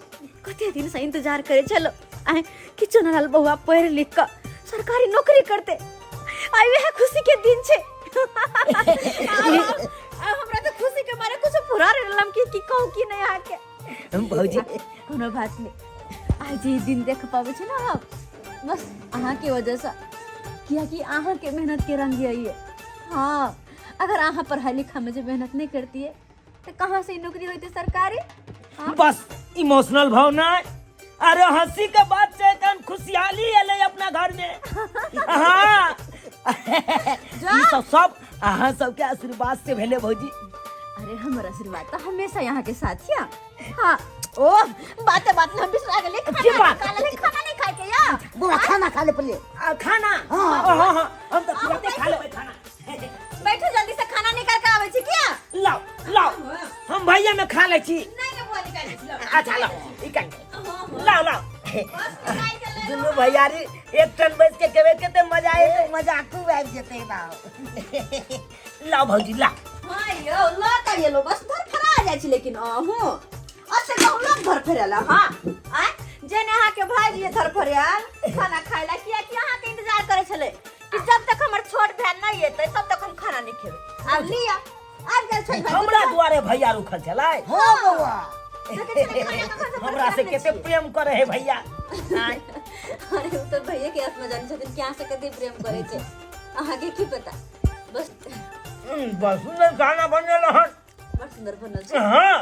कते दिन से इंतजार करे छलो आए कि चुनालाल बउआ पढ़ लिख के सरकारी नौकरी करते, आइ वएह खुशी के दिन छै। आ हमरा तो खुशी के मारे कुछ पूरा रहलम कि कहूं कि नहीं अहाँ के। भौजी कोनो बात नहीं, आज जे दिन देख पावे छै ना हम बस अहाँ के वजह से, कियाकि अहाँ के मेहनत के रंग यही है। हाँ अगर अहाँ पढ़ाई लिखा में जो मेहनत नहीं करती है तो कहाँ से ई नौकरी होती सरकारी? हाँ? बस इमोशनल भावना। अरे हंसी के बात से कन खुशहाली एले अपना घर में। हाँ ई सब सब अहाँ सबके आशीर्वाद से भेले भौजी। अरे हमर आशीर्वाद तो हमेशा यहाँ के साथ हिया। हाँ ओ बाते बात में हम बिसरा गेली। की खाना बात? खा लेली, खाना नहीं खाए के या बौआ खाना खा ले पहिले। आ, खाना? हाँ। हाँ हाँ, हम तो तुरंते खा लेबै खाना। बैठो जल्दी से, खाना निकाल के आबै छी किया? लाओ लाओ, हम भैया में खा लै छी। नहीं नहीं बुआ निकाल छी, लाओ। अच्छा लाओ, निकाल लाओ लाओ। बस निकाल के ले। दुनू भैयारी एक टन बैस के खेबै कते मजा आयत। मजा खूब आबि जेतै ना। लाओ भौजी लाओ। हाँ यौ ल त एलो बस धरफड़ा जाइ छी लेकिन अहूँ अच्छा कहूँ लोग धरफड़ेला हाँ आँय जेने अहाँके भाई जी धरफड़ायल खाना खाय ला कियाकि अहाँके इंतजार करै छलै कि जब तक हमर छोट भाय नहि एतै तब तक हम खाना नहि खेबै आब लिअ आबि गेल छोट भाई हमरा दुआरे भैया रुकल छलै हाँ बौआ देखै छलै खाना कखन से हमरा से परेशान कते छियै। प्रेम करे है भैया अरे ओ तऽ भैया के आत्मा जानै छथिन कि अहाँ से कते प्रेम करै छै अहाँके की पता बस बड़ सुंदर खाना बनेल हन बड़ सुंदर बनल छै हाँ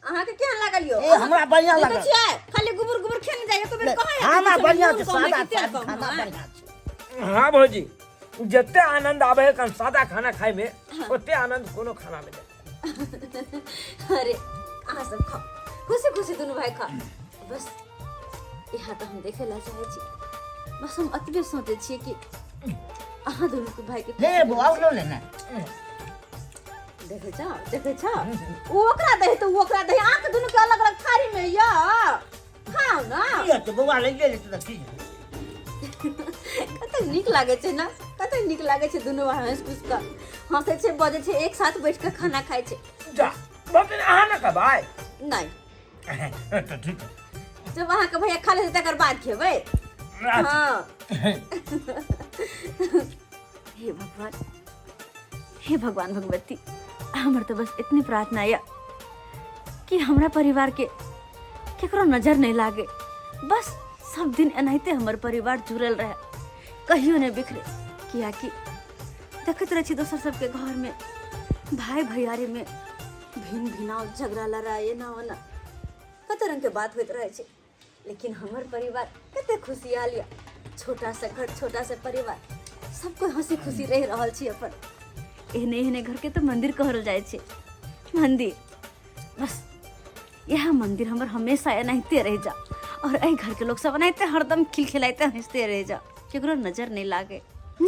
अहाँके केहन लागल यौ ए, हमरा बढ़िआँ देखै लागल। छियै खाली गुबुर गुबुर खेने जाइए एको बेर कहै खाना बढ़िआँ छै सादा सादी खाना बढ़िआँ छै हाँ भौजी जते आनंद आबे है कन सादा खाना खाए में ओते आनंद कोनो खाना में नहीं अरे अहाँ सब खाओ खुशी खुशी दुनू भाई खाओ बस यहाँ तऽ हम देखे ला चाहै छी बस हम अतबे सोचै छियै कि अहाँ दुनू के भाई के ले बौआ लो ले ना देखै छौ देखै छौ ओ ओकरा दही तऽ ओ ओकरा दही अहाँके दुनू के अलग अलग थारी में यऽ खाउ ना की हेतै बौआ ले ले तऽ की कते नीक लागै छै ने कते नीक लागै छै दुनू भाई हँसि फुसि कऽ हँसै छै बजै छै एक साथ बैठ कऽ खाना खाइ छै जा बाप रे अहाँ ना कहबै नहि तऽ ठीक है जब अहाँके भैया खा लेतै तकर बाद खेबै हँ हे भगवान हे भगवान भगवती हमर तऽ बस इतनी प्रार्थना यऽ कि हमरा परिवारके केकरो नजर नहि लागे बस सब दिन एनाहिते हमर परिवार जुड़ल रहे कहियो नहि बिखरे कियाकि देखैत रहै छी दोसर सबके घरमे भाय भैयारीमे भिन भिनाव झगड़ा लड़ाइ एना ओना कते रङ्गके बात होइत रहै छै लेकिन हमर परिवार कते खुशियाल यऽ छोटा सा घर छोटा सा परिवार सब कोई हंसी खुशी रहि रहल छी अपन एहने एहने घरके तऽ मंदिर कहल जाइ छै मंदिर बस इएह मंदिर हमर हमेशा एनाहिते रहि जा और एहि घरके लोक सब एनाहिते हरदम खिलखिलाइते हंसते रहि जा केकरो नजर नहि लागे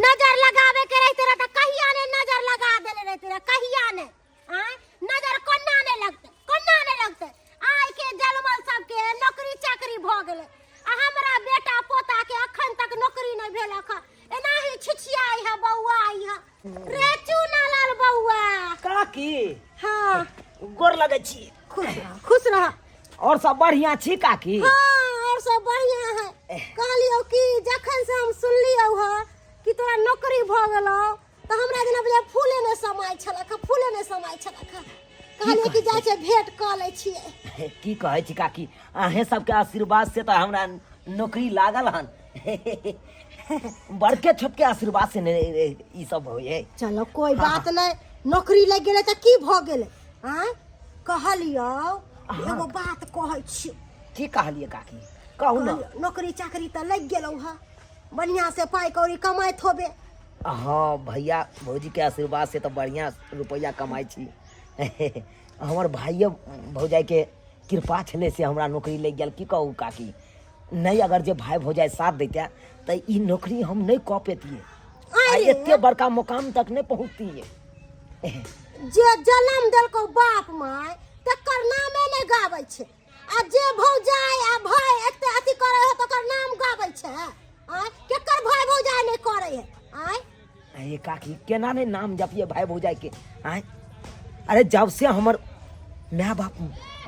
नजर लगावे के रहते रह त कहिया ने नजर लगा देले रहते रह कहिया ने आय नजर कोना ने लगते कोना ने लगते आय के जलमल सबके नौकरी चाकरी भ गेले आ हमरा बेटा पोता के अखन तक नौकरी नहीं भेल अखन एनाही छिछियाई है बौआ आई है रे चूना लाल बौआ काकी हाँ गोर लगै छी खुश रह खुश रह और सब बढ़िया छी काकी हाँ और सब बढ़िया है कहलियौ कि जखन से हम सुनलियौ ह कि तोरा नौकरी भ गेलौ तऽ हमरा जेना बुझाय फूले नहि समाय छलक हँ, फूले नहि समाय छलक हँ। कहलियै कि जाइ छै भेंट कऽ लै छियै की कहै छी काकी अहें सबके आशीर्वाद से तऽ हमरा नौकरी लागल हन बड़के छोटके आशीर्वाद से ने ई सब होइ है चलो कोई बात नहि नौकरी लागि गेलै तऽ की भऽ गेलै आँय कहलियौ एगो बात कहै छी की कहलियै काकी कहू ने कहलियौ, नौकरी चाकरी तऽ लागि गेलौ हँ बढ़िआँ से पाइ कौड़ी कमाइत होबे हाँ भैया भौजीके आशीर्वाद से तऽ बढ़िआँ रुपैआ कमाइ छी हमर भाइये भौजाइके कृपा छलै से हमरा नौकरी लागि गेल की कहू काकी नहि अगर जे भाय भौजाइ साथ दैते तऽ ई नौकरी हम नहि कऽ पेतियै आ अरे एते बड़का मुकाम तक नहि पहुँचतियै जे जन्म देलकौ बाप माय तकर नामे नहि गाबै छै आ जे भौजाइ आ भाय एते अथी करै है तकर नाम गाबै छै आँय केकर भाय भौजाइ नहि करै है आँय अरे काकी केना नहि नाम जपिए भाय भौजाइके आँय अरे जब से हमर माय बाप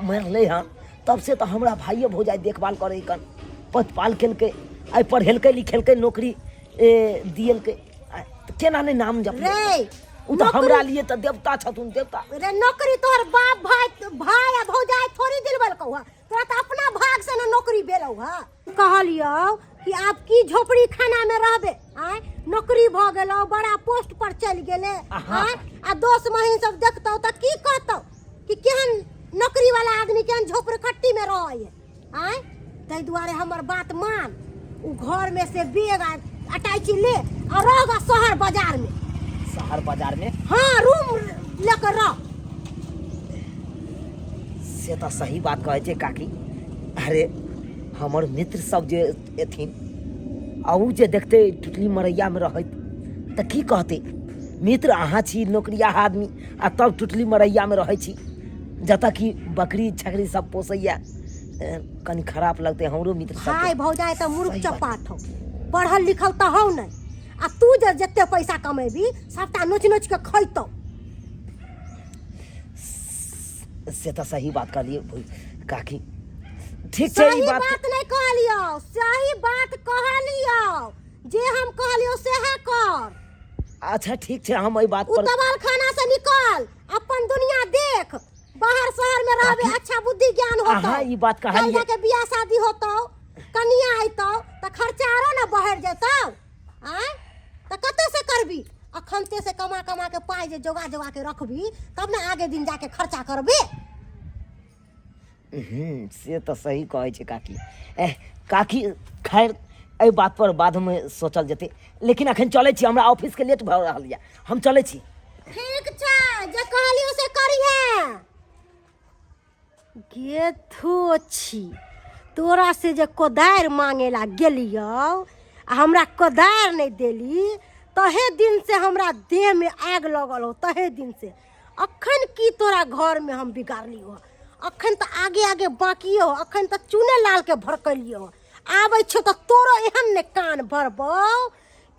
मरलै हन तब से तऽ हमरा भाइये भौजाइ देखभाल करै कन प्रतिपाल केलकै आइ पढ़ेलकै लिखेलकै नौकरी ए दियलकै आँय, तऽ केना नहि नाम जपिए रे ओ तऽ हमरा लिए तऽ देवता छथुन देवता रे नौकरी तोहर बाप भाय भाय आ भौजाइ थोड़ी दिलबलकौ हँ तोरा तऽ अपना भाग से ने नौकरी भेलौ हँ कहलियौ कि आब की झोपड़ी खाना में रहबे आय नौकरी भऽ गेलौ बड़ा पोस्ट पर चलि गेले आय आ दोस्त महीन सब देखतौ तऽ की कहतौ कि केहन नौकरी वाला आदमी केहन झोपड़खट्टी में रहै है आय ताहि दुआरे हमर बात मान उ घर में से बैग आ अटैची ले आ रह गा शहर बाजार में शहर बाजार में हाँ रूम लेकर रह से तऽ सही बात कहै छै काकी अरे हमर मित्र सब जे एथिन आ उ जे देखतै टुटली मरैयामे रहैत तऽ की कहतै मित्र अहाँ छी नौकरियाह आदमी आ तब टुटली मरैयामे रहै छी जतऽ कि बकरी छकरी सब पोसैया कनि खराब लगतै हमरो मित्र सब भाय भौजाइ तऽ मूर्ख सही बात। चपाट हौ पढ़ल लिखल तऽ हौ नहि आ तू जे जते पैसा कमेबी सबटा नोचि नोचि कऽ खैतौ से तऽ सही बात कहलियै काकी। ठीक छै। सही ई बात बात नहीं कहलियो, सही बात कहलियो, जे हम कहलियो सेहे कर। अच्छा ठीक छै, हम एहि बात उ पर तबाल खाना से निकल, अपन दुनिया देख, बाहर शहर में रहबे, काकी, अच्छा बुद्धि ज्ञान होतो। अहाँ ई बात कल कहलियै। जाके बियाह शादी होतो, कनिया अयतौ तऽ खर्चा आरो ने बढ़ि जेतौ। आँय, तऽ कतऽ से करबी? अखन ते से कमा कमा के पाइ जे जोगा जोगा के रखबी तब ने आगे दिन जाके खर्चा करबी। से तऽ सही कहै छै काकी। एह काकी, खैर एहि बात पर बादमे सोचल जेतै, लेकिन अखन चलै छी, हमरा ऑफिसके लेट भऽ रहल यऽ, हम चलै छी। ठीक छै, जे कहलियौ से करिहे। गे थो छी, तोरा से जे कोदारि मांगे ला गेलियौ आ हमरा कोदारि नहि देली, तहे दिन से हमरा देह में आगि लगल हो, तहे दिन से। अखन की तोरा घर में हम बिगाड़लियौ? अखन तऽ आगे आगे बाकिए हो, अखन तऽ चुने लाल के भड़कलियौ। आबै छौ तऽ तोरो एहन ने कान भरबौ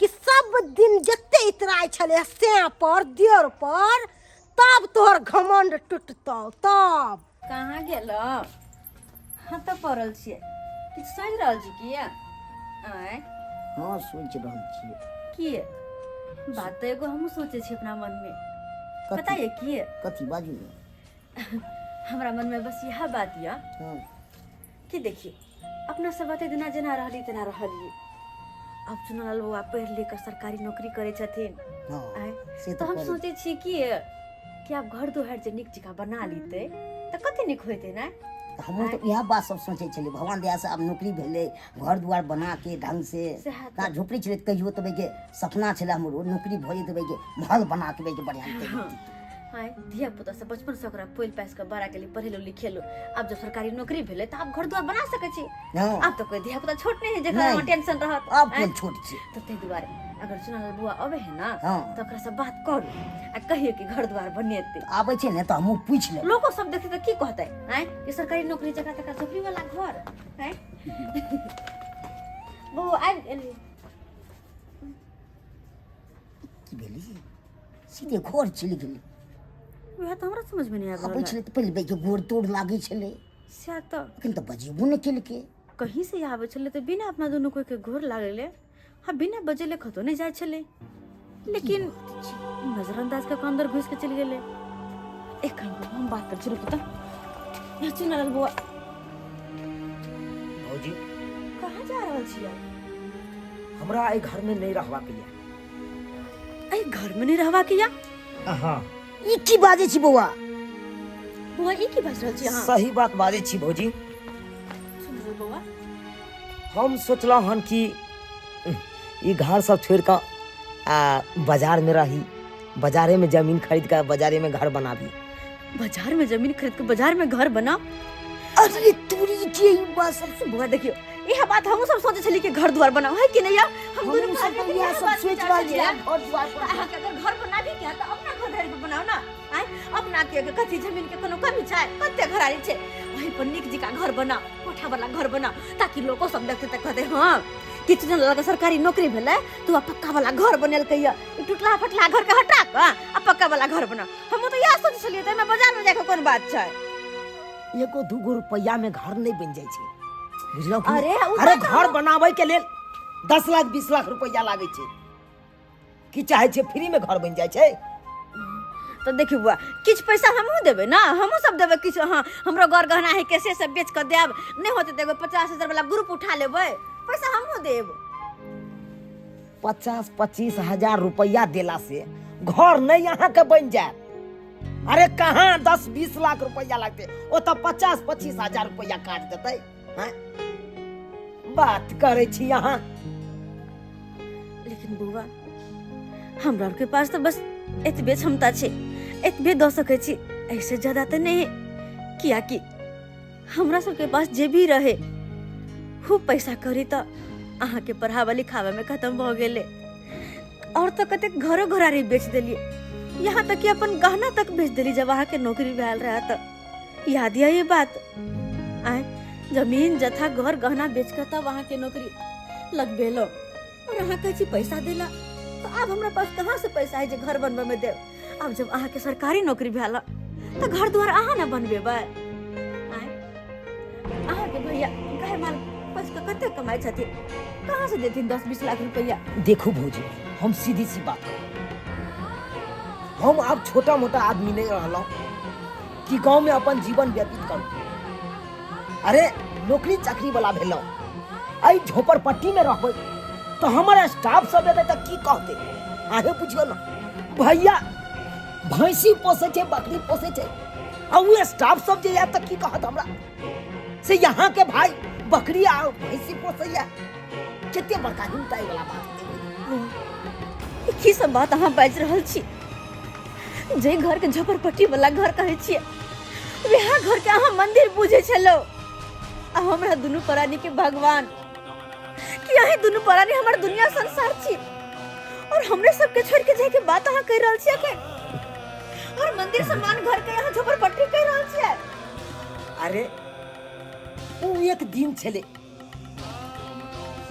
कि सब दिन जते इतराइ छलै सैं पर देर पर, तब तोहर घमंड टूटतौ तब। कहाँ गेलो? हाँ तऽ पड़ल छियै, किछु सोचि रहल छी किया? आँय? हँ, सोचि रहल छियै। किए? बात तऽ एगो हमहूँ सोचै छी अपना मनमे। कथी? पता ये किए? कथी? बाजू ने। हमरा मनमे बस इएह बात यऽ कि देखिए, अपना सब एते दिना जेना रहली तेना रहलियै। अब चुनालाल बौआ पढ़ि लिख कऽ सरकारी नौकरी करै छथिन। आँय, से तऽ तऽ हम करै। सोचै छियै कि आब घर दुआरि जे नीक जकाँ बना लितै तऽ कते नीक होइतै ने? तऽ हमहूँ तऽ इएह बात सब सोचै छलियै, भगवान दयासँ आब नौकरी भेलै, घर दुआर बना के ढंग से। सएह तऽ। कहाँ झोपड़ी छलै तऽ कहियो तऽ के सपना छलै हमरो, नौकरी भऽ जेतै के महल बना के के बढ़िआँ। आँय, धिया पुता सब बचपन से ओकरा पोलि पासि कऽ बड़ा केली, पढ़ेलहुँ लिखेलहुँ। आब जब सरकारी नौकरी भेलै तऽ आब घर दुआर बना सकै छी। आब तऽ कोई धिया पुता छोट नहि है जेकरा नहि। अहाँ टेंशन रहत। आब आँय? कोन छोट छै? तऽ ताहि दुआरे अगर चुनालाल बौआ अबै है ने तऽ ओकरा से बात करू आ कहियो कि घर दुआर बनेतै। आबै छै ने तऽ हमहूँ पूछि लेबै। लोको सब देखतै तऽ की कहतै? आँय, कि सरकारी नौकरी जकरा तकरा झोपड़ी वाला घर। आँय बौआ, आबि गेली? की भेलै, सीधे घर चलि गेलै? उएह तऽ हमरा समझमे नहि आबि आबै रहल। छलै तऽ पहिले बेर गोड़ तोड़ लागै छलै। सएह तऽ। एखन तऽ बजेबो नहि केलकै। कहीं से आबै छलै तऽ बिना अपना दुनू कोइ के घोर लागलै। हाँ, बिना बजेले कतहु नहि जाइ छलै, लेकिन नजरअंदाज कऽ के अंदर घुसि के चलि गेलै। एक काम करू, हम बात करै छी, रुकू तऽ। चुना बौआ। भौजी। कहाँ जा रहल छियै? हमरा एहि घरमे नहि रहबाक यऽ। एहि घरमे नहि रहबाक यऽ? हाँ। ई की बाजै छी बौआ? बौआ, ई की बाजि रहल छी अहाँ? सही बात बाजै छी भौजी। सुनू बौआ। हम सोचलहुँ हन कि ई घर सब छोड़ि कऽ आ बाजारमे रही, बाजारेमे जमीन खरीद कऽ बाजारेमे घर बनाबी। बाजार में जमीन खरीद के बाजार में घर बनाओ? अरे तोरी के, ई बात सब। बौआ देखियो, इह बात हमहूँ सब सोचे छली कि घर द्वार बनाओ है कि नहीं यार? हम दुनू हमहूँ भाई सब बहिन इएह इएह सब बात सोचि विचार रहल छलियै। छियै घर दुआर तऽ अहाँके अगर घर बनाबी के है तऽ अपना घर घर पर बनाओ ना। आँय, अपना के कथी जमीन के कोनो कमी छै? कते घरारी छै, वहीं पर नीक जकाँ घर बनाओ, कोठा वाला घर बनाओ, ताकि लोको सब देखते तऽ कहते हँ किछु जन लगे सरकारी नौकरी भेलै तऽ ओ पक्का वाला घर बनेलकै यऽ। ई टूटला फटला घर के हटा कऽ आ पक्का वाला घर बनाओ। हमहूँ तऽ इएह सोचै छलियै, तऽ एहिमे बाजारमे जाके कोन बात छै? एगो दूगो रुपैआ में घर नहीं बन जाइ छै, बुझलहुँ कि अरे, नहि? उ अरे बात घर बनाबै के लेल 10 लाख 20 लाख रुपैआ लागै छै। की चाहै छै, फ्री में घर बनि जाइ छै? तऽ देखियौ बौआ, किछु पैसा हमहूँ देबै ने, हमहूँ सब देबै किछु। हँ, हमरो गर गहना है के से सब बेच कऽ देब। नहि होतै तऽ एगो 50,000 वाला ग्रुप उठा लेबै, पैसा हमहूँ देब। 25-25 हजार रुपैआ देला से घर नहीं अहाँके बनि जायत। अरे कहाँ 10-20 लाख रुपैआ लगतै, ओतऽ 50-25 हजार रुपैआ काट देतै। हैं? बात करै छी अहाँ। लेकिन बौआ, हमरा आरके पास तऽ बस एतबे क्षमता छै, एतबे दऽ सकै छी, एहिसँ ज्यादा तऽ नहि, कियाकि हमरा सबके पास जे भी रहे खूब पैसा करी तऽ अहाँके पढ़ाबऽ लिखाबऽमे खतम भऽ गेलै। और तऽ कतेक घरो घरारी बेच देलियै, यहाँ तक कि अपन गहना तक बेच देली जब अहाँके नौकरी भेल रहे। तऽ याद यऽ ई बात? आँय, जमीन जथा घर गहना बेच कऽ तब अहाँके नौकरी लगबेलहुँ और अहाँ कहै छी पैसा देला। तऽ आब हमरा पास कहाँ से पैसा है जे घर बनबऽमे देब? आब जब अहाँके सरकारी नौकरी भेल तऽ घर दुआर अहाँ ने बनबेबै आँय अहाँके भैया गाय माल पोसि कऽ कते कमाइ छथिन कहाँ से देथिन 10-20 लाख रुपैआ देखू भौजी हम सीधी सी बात कहू हम आब छोटा मोटा आदमी नहीं रहलहुँ कि गाँव में अपन जीवन व्यतीत करू अरे नौकरी चाकरी वाला भेलहुँ एहि झोपड़पट्टी में रहबै तऽ हमर स्टाफ सब एतै तऽ की कहतै अहें बुझियौ ने भैया भैंसी पोसै छै बकरी पोसै छै आ ओ स्टाफ सब जे आयत तऽ की कहत हमरा से यहाँ के भाई बकरी आ भैंसी पोसैया कते बड़का हिमताई वाला बात हेतै। ई की सब बात अहाँ बाजि रहल छी जे घर के झोपड़पट्टी वाला घर कहै छियै वएह घर के अहाँ मंदिर बुझै छलहुँ आ हमरा दुनू प्राणी के भगवान कि अहीं दुनू प्राणी हमर दुनिया संसार छी और हमरे सबके छोड़ के जाय के बात अहाँ कहि रहल छियै अखन और मंदिर समान घर के अहाँ झोपड़पट्टी कहि रहल छियै अरे ओ एक दिन छलै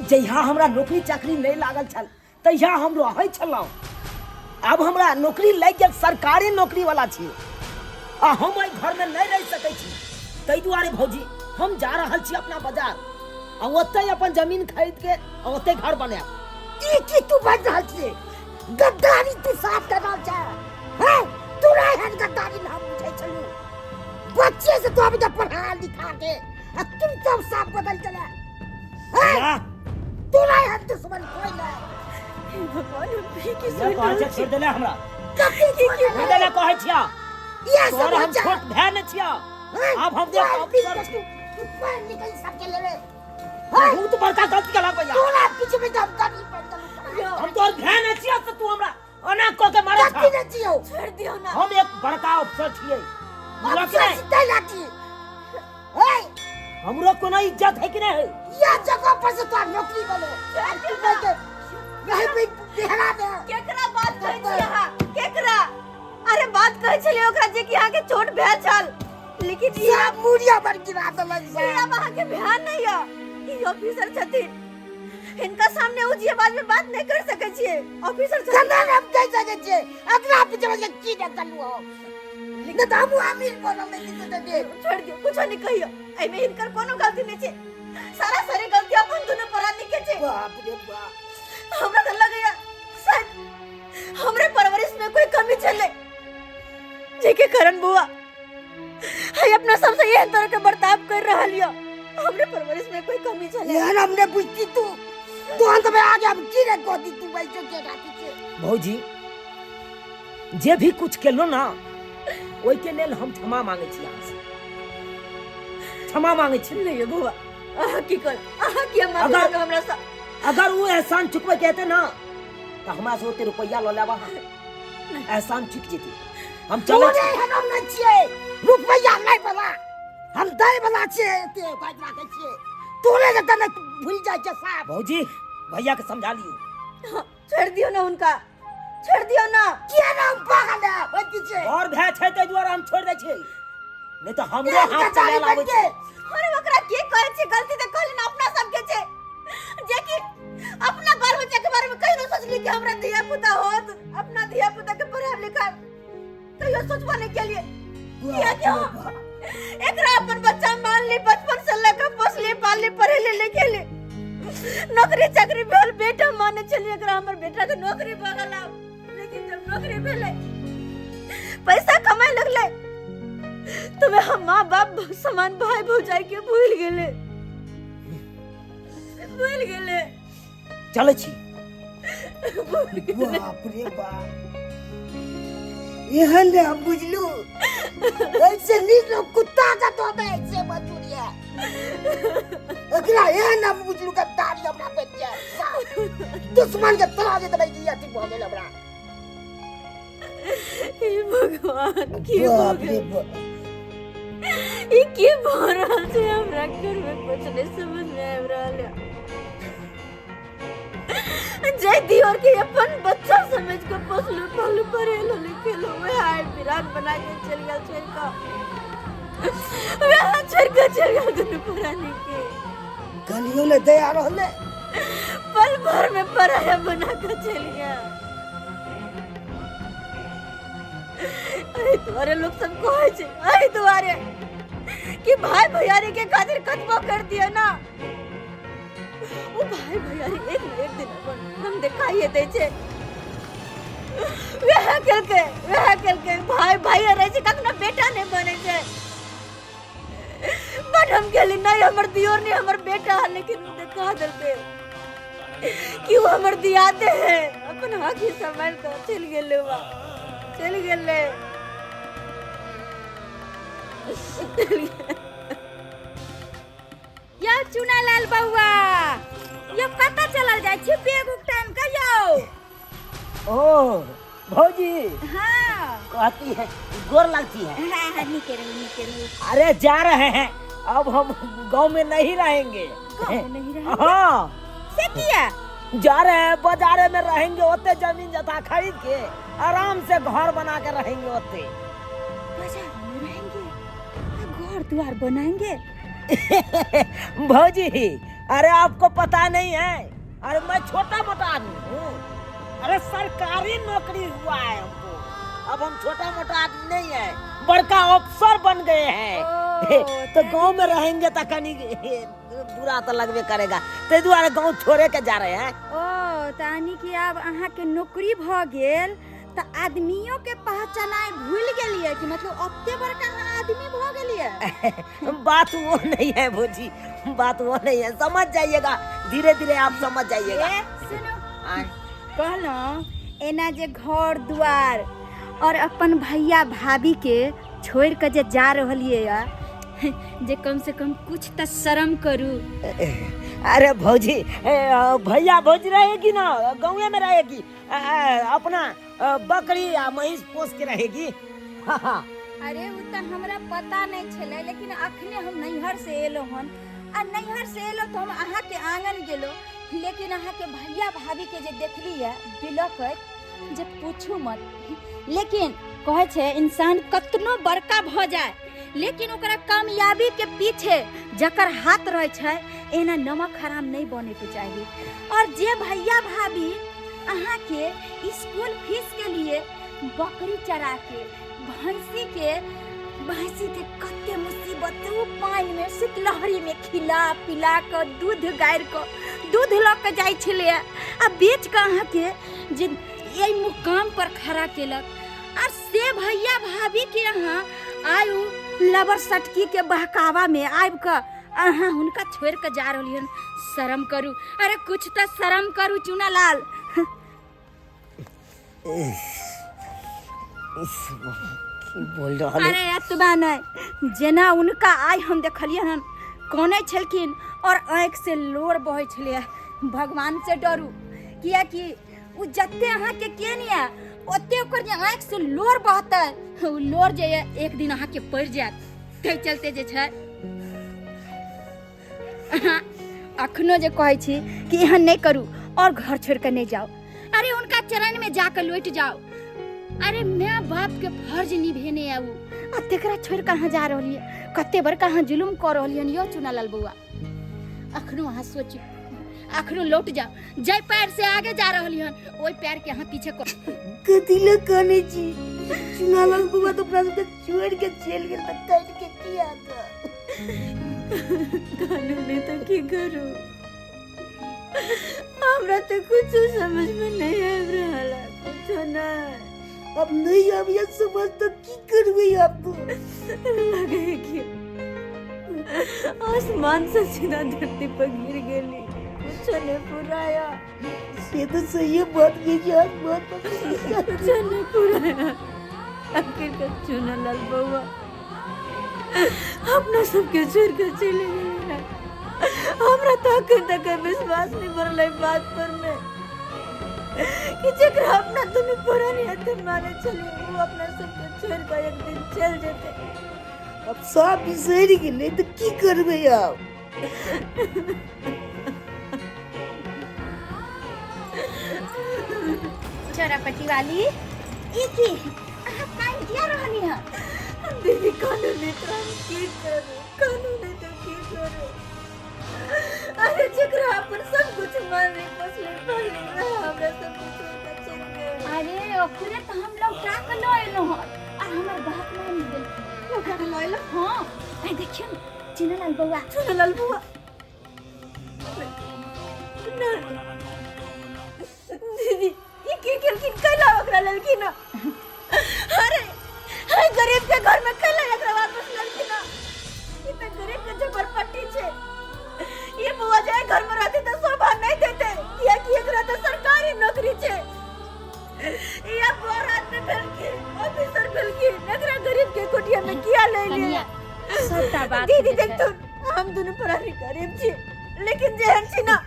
जहिया हमरा नौकरी चाकरी नहि लागल छल तहिया हम रहै छलहुँ आब हमरा नौकरी लागि गेल सरकारी नौकरी वाला छी आ हम एहि घरमे नहि रहि सकै छी ताहि दुआरे भौजी हम जा रहल छी अपना बाजार आ ओतहि अपन जमीन खरीद के आ ओतहि घर बनायब ई की तू बाजि रहल छियै गद्दारी तू साफ कर रहल छै हैं तू नहि एहन गद्दारी हम बुझै छलहुँ बच्चे से तो अभी तक पढ़ा लिखा के आ तुम सब साफ बदल चला हैं तू नहीं हम दुश्मन कोई नहीं हे भगवान हम भी की ये सुनि कहै रहल छै छी छोड़ि देले हमरा कथी छोड़ छोड़ि देले कहै छिया ये सब तोहर हम बच्चा छोट भाय ने छिया हैं? आब हम देख तू पी अफसर के छी तू तू पढ़ लिख सबके लेले बहुत बड़का गलती केलक भैया तोरा पीछे में दम कर पड़ हम तोहर भाय ने छिया से तू हमरा ओना कऽ के मारै कथी छह ने छियौ छोड़ि दियौ ना हम एक बड़का अफसर छियै बुझलक कि अफसर नहि सिद्धे लाठी हे हमरो कोनो इज्जत है कि नहीं है ये जगह पर से तोरा नौकरी बनो तू नहीं के नहीं भी बिहरा दे केकरा बात कहै छी अहाँ केकरा अरे बात कहै छलियै ओकरा जे कि अहाँके चोट भेल छल लेकिन ई सब मुड़िया पर गिरा देलक ई सब आब अहाँके ध्यान नहि यऽ ई ऑफिसर छथिन हिनका सामने उ जे बात में बात नहीं कर सके छियै ऑफिसर छथिन कना हम कह सके छियै अगला पीछे में की न कलू हो नहीं तो हम अमीर बनल नहीं तो दे छोड़ दियो कुछो नहीं कहियो एमे हिनकर कोनो गलती नहीं छै सारा सारी गलती अपन दुनू प्राणी के छै बाप रे बाप हमरा तो लगैया शायद हमरे परवरिश में कोई कमी छलै जेके कारण बुआ है अपना सबसे एहन तरह के बर्ताव कर रहल यो हमरे परवरिश में कोई कमी छलै एहन हमने बुझती तू तो अंत में आ गया हम की रे गोदी तू वैसे के राखी छे भौजी जे भी कुछ केलहुँ ना ओहिके लेल हम क्षमा मांगै छी अहाँसँ क्षमा मांगै छी नहीं यो बुआ अहाँ की कर अहाँ किया माफी अगर- मांगब हमरा से अगर ओ एहसान चुकबै के हेतै ना तऽ हमरा से ओते रुपैआ लऽ लेब अहाँ एहसान चुक जेतै हम चलै तोरे छी एहन हम नहीं छियै रुपैआ नहीं बला हम दै बला छियै एते बात राखै छियै तोरे के तने भूल जाइ छै साहब भौजी भैया के समझा लियौ हाँ, छोड़ दियो ना उनका छोड़ दियो ना किया ना हम पागल है ओइ पीछे और भय छै ताहि दुआरे हम छोड़ि दै छियै नहि तऽ हमरो एहन हाथ गद्दारी चलायल आबै बन के छै अरे ओकरा के कहै छै गलती तऽ कहली ना अपना सबके छै जे कि अपना बाल बच्चा के बारे में कहियो सोचली कि हमरा धिया पुता होत अपना धिया पुता के पढ़ाब लिखाब कहियो सोचबो नहीं केलिए किया कि हम एकरा अपन बच्चा मान ली बचपन से लेकर पोसली पालली पढ़ेली लिखेली नौकरी चाकरी भेल बेटा माने छलिए एकरा हमर बेटा के नौकरी भऽ गेल आब। लेकिन जब नौकरी भेलै पैसा कमाए लगलै तो वह माँ बाप समान भाई भौजाई के भूल गेले भूल गेले चलै छी भूल गेले बाप रे बाप एहन ने हम बुझलू ऐसे नीक लोग कुत्ता का तो ऐसे मजूरिया एकरा एहन हम बुझलू गद्दारी हमरा पे किया दुश्मन के तला दे देबै कि अथी भऽ गेल हमरा हे भगवान की भऽ बाप रे गेल बाप ई की भऽ रहल छै हमरा घर में कुछ नहीं समझ में आबि रहल है जय दियोर के अपन बच्चा समझ के पोसलू पालू पढ़ेलू लिखेलू वह आइ विराट बना के चल गेल छोड़ के वह छोड़ के चल गेल दुनू प्राणी के कनियो ने दया रहले पल भर में पराया बना के चल गया एहि दुआरे लोक सब कहै छै, एहि दुआरे कि भाई भैयारी के खातिर कतबो कर दिया ना, ओ भाई भैयारी एक न एक दिन अपन हम देखाइए दै छै। वएह केलकै, वएह केलकै। भाई भाई रहै छै, कखनो बेटा नहि बनै छै। बट हम कहली नहीं, हमर दियोर नहीं, हमर बेटा है, लेकिन उ देखा देलकै कि वो हमर दियाते है। अपन आँखि संभाल कर चलि गेलै, बा चलि गेलै। यौ चुनालाल बौआ, यौ कतऽ चलल जाइ छी बेग उग टाइम के यौ? ओ भौजी। हाँ। कहती है गोर लगती है। हाँ हाँ, नीके रहू, नीके रहू। अरे जा रहे हैं, अब हम गांव में नहीं रहेंगे। गाँव में नहीं रहेंगे? हाँ। से किया? जा रहे हैं, बाजारे में रहेंगे, ओते जमीन जथा खरीद के आराम से घर बना के रहेंगे ओते। बाजार में रहेंगे, घर द्वार बनाएंगे? भौजी अरे आपको पता नहीं है, अरे मैं छोटा मोटा आदमी हूँ, अरे सरकारी नौकरी हुआ है हमको, अब हम छोटा मोटा आदमी नहीं है, बड़का अफसर बन गए हैं। ओ, तो गांव में रहेंगे तो कनी बुरा तो लगबे करेगा, ते दुआरे गांव छोड़े के जा रहे हैं। ओ तानी कि आब अहाँ के नौकरी भ गेल त आदमियों के पहचानाय भूल गेलियै कि मतलब ओते बड़का अहाँ आदमी भ गेलियै। बात वो नहीं है भौजी, बात वो नहीं है, समझ जाइएगा धीरे धीरे आप समझ जाइएगा। ए, सुनो कहलहुँ एना जे घर द्वार और अपन भैया भाभी के छोड़ के जे जा रहलियै या, जे कम से कम कुछ त शर्म करू। अरे भौजी, भैया भौजी रहेगी ना, गाँवे में रहेगी, अपना बकरी आ महींस पोस के रहेगी। हाँ। अरे उ त हमरा पता नहीं छलै, लेकिन अखने हम नैहर से एलो हन, आ नैहर से एलो तो हम अहाँ के आंगन गेलो, लेकिन अहाँ के भैया भाभी के जे देखलियै बिलकैत जे पूछू मत। लेकिन कहै छै इंसान कतनो बड़का भ जाए, लेकिन ओकरा कामयाबी के पीछे जकर हाथ रहै छै, एना नमक हराम नहीं बने के चाही। और जे भैया भाभी अहाँ के स्कूल फीस के लिए बकरी चरा के भैंसी के कते मुसीबत, उ पानि में शीतलहरी में खिला पिला के दूध गारि के दूध लऽ के जाइ छलै आ बेच के अहाँ के जे एहि मुकाम पर खड़ा केलक, और से भैया भाभी के अहाँ आयु लबर सटकी के बहकावा में आबि के अहाँ हुनका छोड़ि के जा रहलियन। शर्म करू, अरे कुछ तऽ शर्म करू चुनालाल। की बोल रहल है? अरे एतबा नहि, जेना उनका आइ हम देखलियन हन कनै छलखिन और आँखि से लोर बहै छलै। भगवान से डरू, कियाकि उ जते अहाँके केने यऽ ओते ओकर जे आँखि से लोर बहतै, उ लोर जे यऽ एक दिन अहाँके पड़ि जायत। ताहि चलते जे छै अहाँ अखनो जे कहै छी कि एहन नहि करू और घर छोड़ि कऽ नहि जाउ, अरे उनका चरण में जाके लौट जाओ। अरे माय बाप के फर्ज निभेने आऊ, आ तेकरा छोड़ के अहाँ जा रहलियै, कते बड़का अहाँ जुलुम कऽ रहलियन यौ चुनालाल बौआ। अखनो अहाँ सोचू, अखनो लौट जाओ, जाहि पैर से आगे जा रहलियन ओहि पैर के अहाँ पीछे कर। कथी लए कानै छी? चुनालाल बौआ तऽ अपना सबके छोड़ि के चलि गेल तऽ काटि के की हैत? कानू नहि तऽ की करू, हमरा तऽ कुछो समझ में नहीं आबि रहल है, कुछो नहीं। अब नहीं आबैया समझ तऽ की करबै आब? लगे है कि आसमान से सीधा धरती पर गिर गेली, कुछो नहीं पुराया। से तऽ सही बात कहै छी, आसमान पर सीधा कुछो नहीं पुराया। आखिरकार चुनालाल बउआ अपना सबके छोड़ के चले गेलै। हमरा तऽ अखन तक विश्वास नहीं भरल बात पर में कि जकरा अपना दुनू पुरानी हथे माने छलियै वो अपना सबके छोड़ के एक दिन चल जेतै। अब सब बिसरि गेलै तऽ की करबै आब? चोरापट्टी वाली, ई की अहाँ कान किया रहली हन? दीदी कानू नहीं तो हम की करू, कानू नहीं तो की करू। अरे जकरा अपन सब कुछ मान ले पोसले पालले वएह हमरा सब कुछ छोड़ के चलि गेल। अरे ओकरे तऽ हम लौटा के लऽ एलहुँ हन, आ हमर बात मान गेलखिन। ओकरा के लऽ एलक? हँ, आइ देखियौ ने चुनेलाल बौआ। चुनेलाल बौआ नहि दीदी, ई की केलखिन? कैला ओकरा लेलखिन? अरे अरे, गरीब के घर में कैला एकरा वापस लेलखिन? ई तऽ गरीब के झोपड़पट्टी छै। ये बुआ जाए घर में रहते तो शोभा नहीं देते, कियाकि एकरा तो सरकारी नौकरी छै। ये बुआ रात में भेलखिन, ऑफिसर भेलखिन, एकरा गरीब के कुटिया में किया ले लिए? कनिया, सबटा बात दीदी जे छै। देखतो, हम दुनू प्राणी गरीब छी, लेकिन जेहन छी ना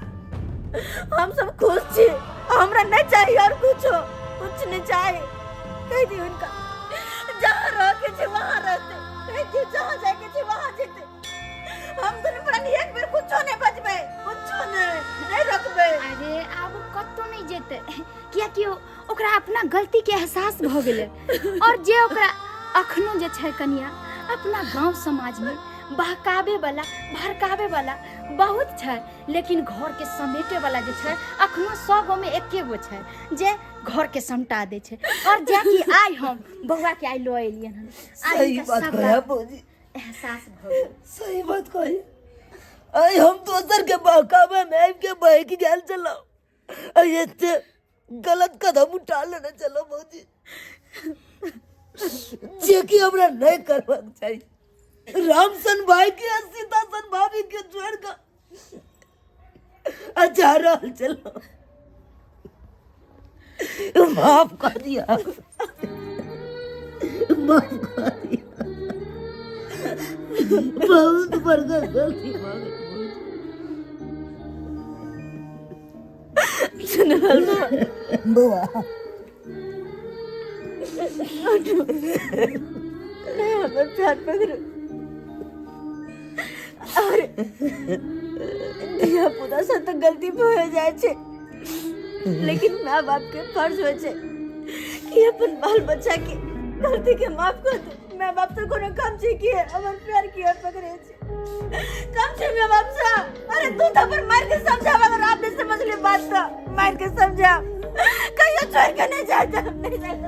हम सब खुश छी। हमरा नहीं चाहिए और कुछो, कुछ नहीं चाहिए। कह दी उनका जहाँ रह के छे वहाँ रहते, कह दी जहाँ जाए के छे वहाँ जेते। हम दुनू प्राणी एक बेर कुछो नहीं बचबे, कुछो नहीं, नहीं रखबे। अरे आब कतौ नहि जेतै, कियाकि ओकरा अपना गलती के एहसास भऽ गेलै। और जे ओकरा अखनो जे छै कनिया, अपना गांव समाज में बहकावे वाला भड़कावे वाला बहुत छै, लेकिन घर के समेटे वाला जे छै अखनो 100 गो में एके गो छै जे घर के समटा दै छै। और जे कि आइ हम बौआ के आइ लऽ एलियन हन, आइ सही हुनका बात सब कहे बात भौजी, एहसास भऽ गेल। सही बात कही। आइ हम दोसर के बहकावे में आबि के बहक गेल छलहुँ, आइ एते गलत कदम उठा लेने छलहुँ भौजी, जे कि हमरा नहीं करबाक चाही। रामसन भाई के आ सीतासन भाभी के छोड़ के आ जा रहल छलहुँ। माफ कर दिया, माफ कर दिया, बहुत बड़का गलती भऽ गेल बौआ। नहीं, हमर प्यार पकड़ो। अरे धिया पुता से तो गलती भऽ जाइ छै, लेकिन माँ बाप के फर्ज होइ छै कि अपन बाल बच्चा के गलती के माफ कर दे। माँ बाप तो कोनो कम छै कि हमर प्यार किया पकड़े छै? कम छै माँ बाप से? अरे तू तो अपन मार के समझाव, अगर आप नहीं समझ ले बात तो मार के समझा। कहियो छोड़ के नहीं जाता, हम नहीं जाता।